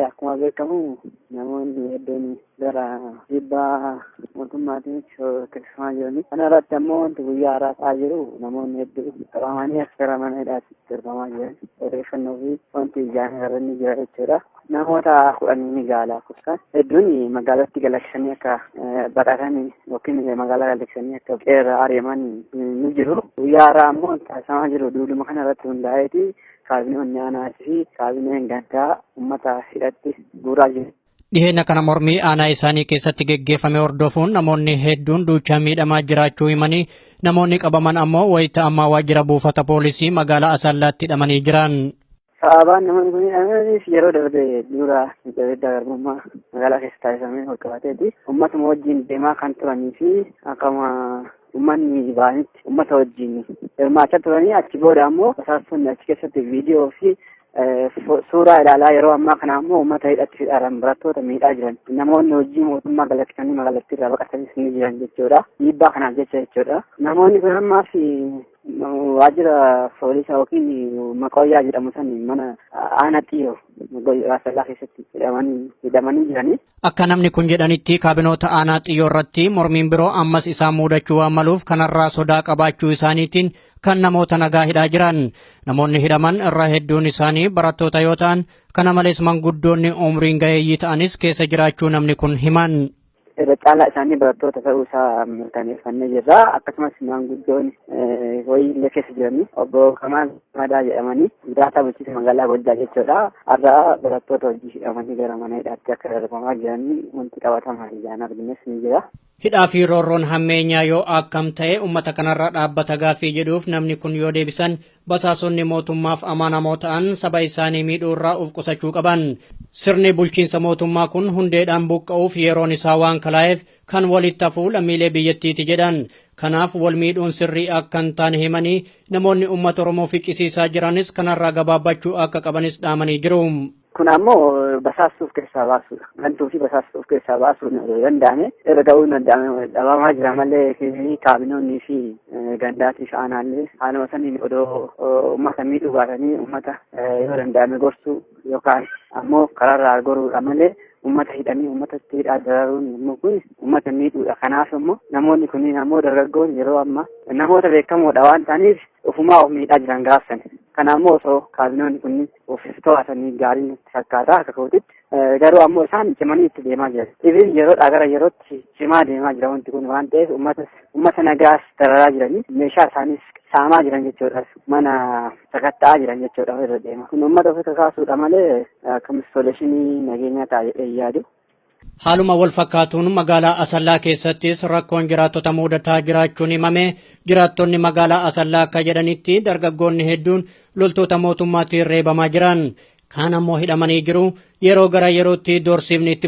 Akkuma beekamu namoonni hedduun gara dhiibbaa mootummaatiin shororkeeffamaa jirani. Kana irratti ammoo wanti guyyaa haaraa ta'aa jiru namoonni hedduu qabamanii as gara mana hidhaatti darbamaa jiran odeeffannoo fi wanti ijaan irra jira jechuudha. Namoota 10 ni gaha lakkoofsaan hedduun magaalatti galaksanii akka baqatan yookiin magaalaa galaksanii akka qeerra adeeman ni jiru. Guyyaa haaraa ammoo taasifamaa jiru duuduma kana irratti hundaa'eeti kaabinoonni aanaatii fi kaabineen gandaa uummata hidhatti guuraa jiru. Dhiheenya kana mormii aanaa isaanii keessatti geggeeffame hordofuun namoonni hedduun duuchaa miidhamaa jiraachuu himanii namoonni qabaman ammoo wayita ammaa waajjira buufata poolisii magaalaa Asallaatti hidhamanii jiran. Sababaan namoonni kun hidhamaniif yeroo darbe dura fincila garbummaa magaalaa keessa taasifamee wal qabateeti. Uummatuma wajjin deemaa kan turanii fi akkuma uummanni ba'anitti uummata wajjin hirmaachaa turanii achi booda ammoo basaastonni achi keessatti viidiyoo fi suuraa ilaalaa yeroo ammaa kana ammoo uummata hidhatti hidhaaran barattoota miidhaa jiran. Namoonni hojii mootummaa galaksanii magaalattii irraa baqatanis ni jiran jechuudha. Dhiibbaa kanaaf jecha jechuudha. Namoonni kun ammaaf waajjira poolisaa yookiin maqooyyaa jedhamu san mana aanaa Xiyyoo Asallaa keessatti hidhamanii jiranii. Akka namni kun jedhanitti kaabinoota aanaa Xiyyoo irratti mormiin biroo ammas isaan mudachuu waan maluuf kanarraa sodaa qabaachuu isaaniitiin kan namoota nagaa hidhaa jiran. Namoonni hidhaman irra hedduun isaanii barattoota yoo ta'an, kana malees manguddoonni umriin gaheeyyii ta'anis keessa jiraachuu namni kun himan. Irra caalaa isaanii barattoota ta'uu isaa mirkaneeffannee jirra. Akkasumas maanguddoon wayii illee keessa jiranii obbo Kamaal Madaa jedhamanii jiraataa bulchiinsa magaalaa Goldaa jechuudha. Har'a barattoota hojii hidhamanii gara mana hidhaatti akka darbamaa jiranii wanti qabatamaan ijaan argines ni jira. Hidhaa fi roorroon hammeenyaa yoo akkam ta'e uummata kanarra dhaabbata gaaffii jedhuuf namni kun yoo deebisan, basaasonni mootummaaf amanamoo ta'an saba isaanii miidhuu irraa of qusachuu qaban. Sirni bulchiinsa mootummaa kun hundeedhaan buqqa'uuf yeroon isaa waan kalaa'eef kan walitti hafuu lammiilee biyyattiiti jedhan. Kanaaf wal miidhuun sirrii akka hin taane himanii, namoonni uummata Oromoo ficcisiisaa jiranis kanarraa gabaabbachuu akka qabanis dhaamanii jiru. Kun ammoo basaastuu of keessaa baasuudha. Gantuu fi basaastuu of keessaa baasuun danda'ame irra ga'uu hin danda'ame dhabamaa jira malee, kaabinoonnii fi gandaatii fi aanaallee haaluma saniin odoo uummata miidhuu baatanii, uummata yoo danda'ame gorsuu yookaan ammoo karaarraa goruudha malee, uummata hidhanii uummatatti hidhaa dararuun immoo kun uummata miidhuudha. Kanaaf immoo namoonni kunniin ammoo dargaggoon yeroo ammaa namoota beekamoodha waan ta'aniif ofumaa of miidhaa jiran gaafsan. Kana ammoo osoo kaabinoonni kunniin of to'atanii gaarii natti fakkaata akka kootitti. Garuu ammoo isaan cimanii itti deemaa jiran. Ibin yeroodhaa gara yerootti cimaa deemaa jira wanti kun waan ta'eef, uummata nagaas dararaa jiranii, meeshaa isaaniis saamaa jiran jechuudha. Mana sakatta'aa jiran jechuudha irra deema. Kun uummata ofi kakaasuudha malee akkamitti nageenyaa ta'a jedhee yaadu. Haaluma wal fakkaatuun magaalaa Asallaa keessattis rakkoon jiraattota mudataa jiraachuun himame. Jiraattonni magaalaa Asallaa akka jedhanitti dargaggoonni hedduun loltoota mootummaatiin reebamaa jiran. Kaan ammoo hidhamanii jiru. Yeroo gara yerootti doorsiifni itti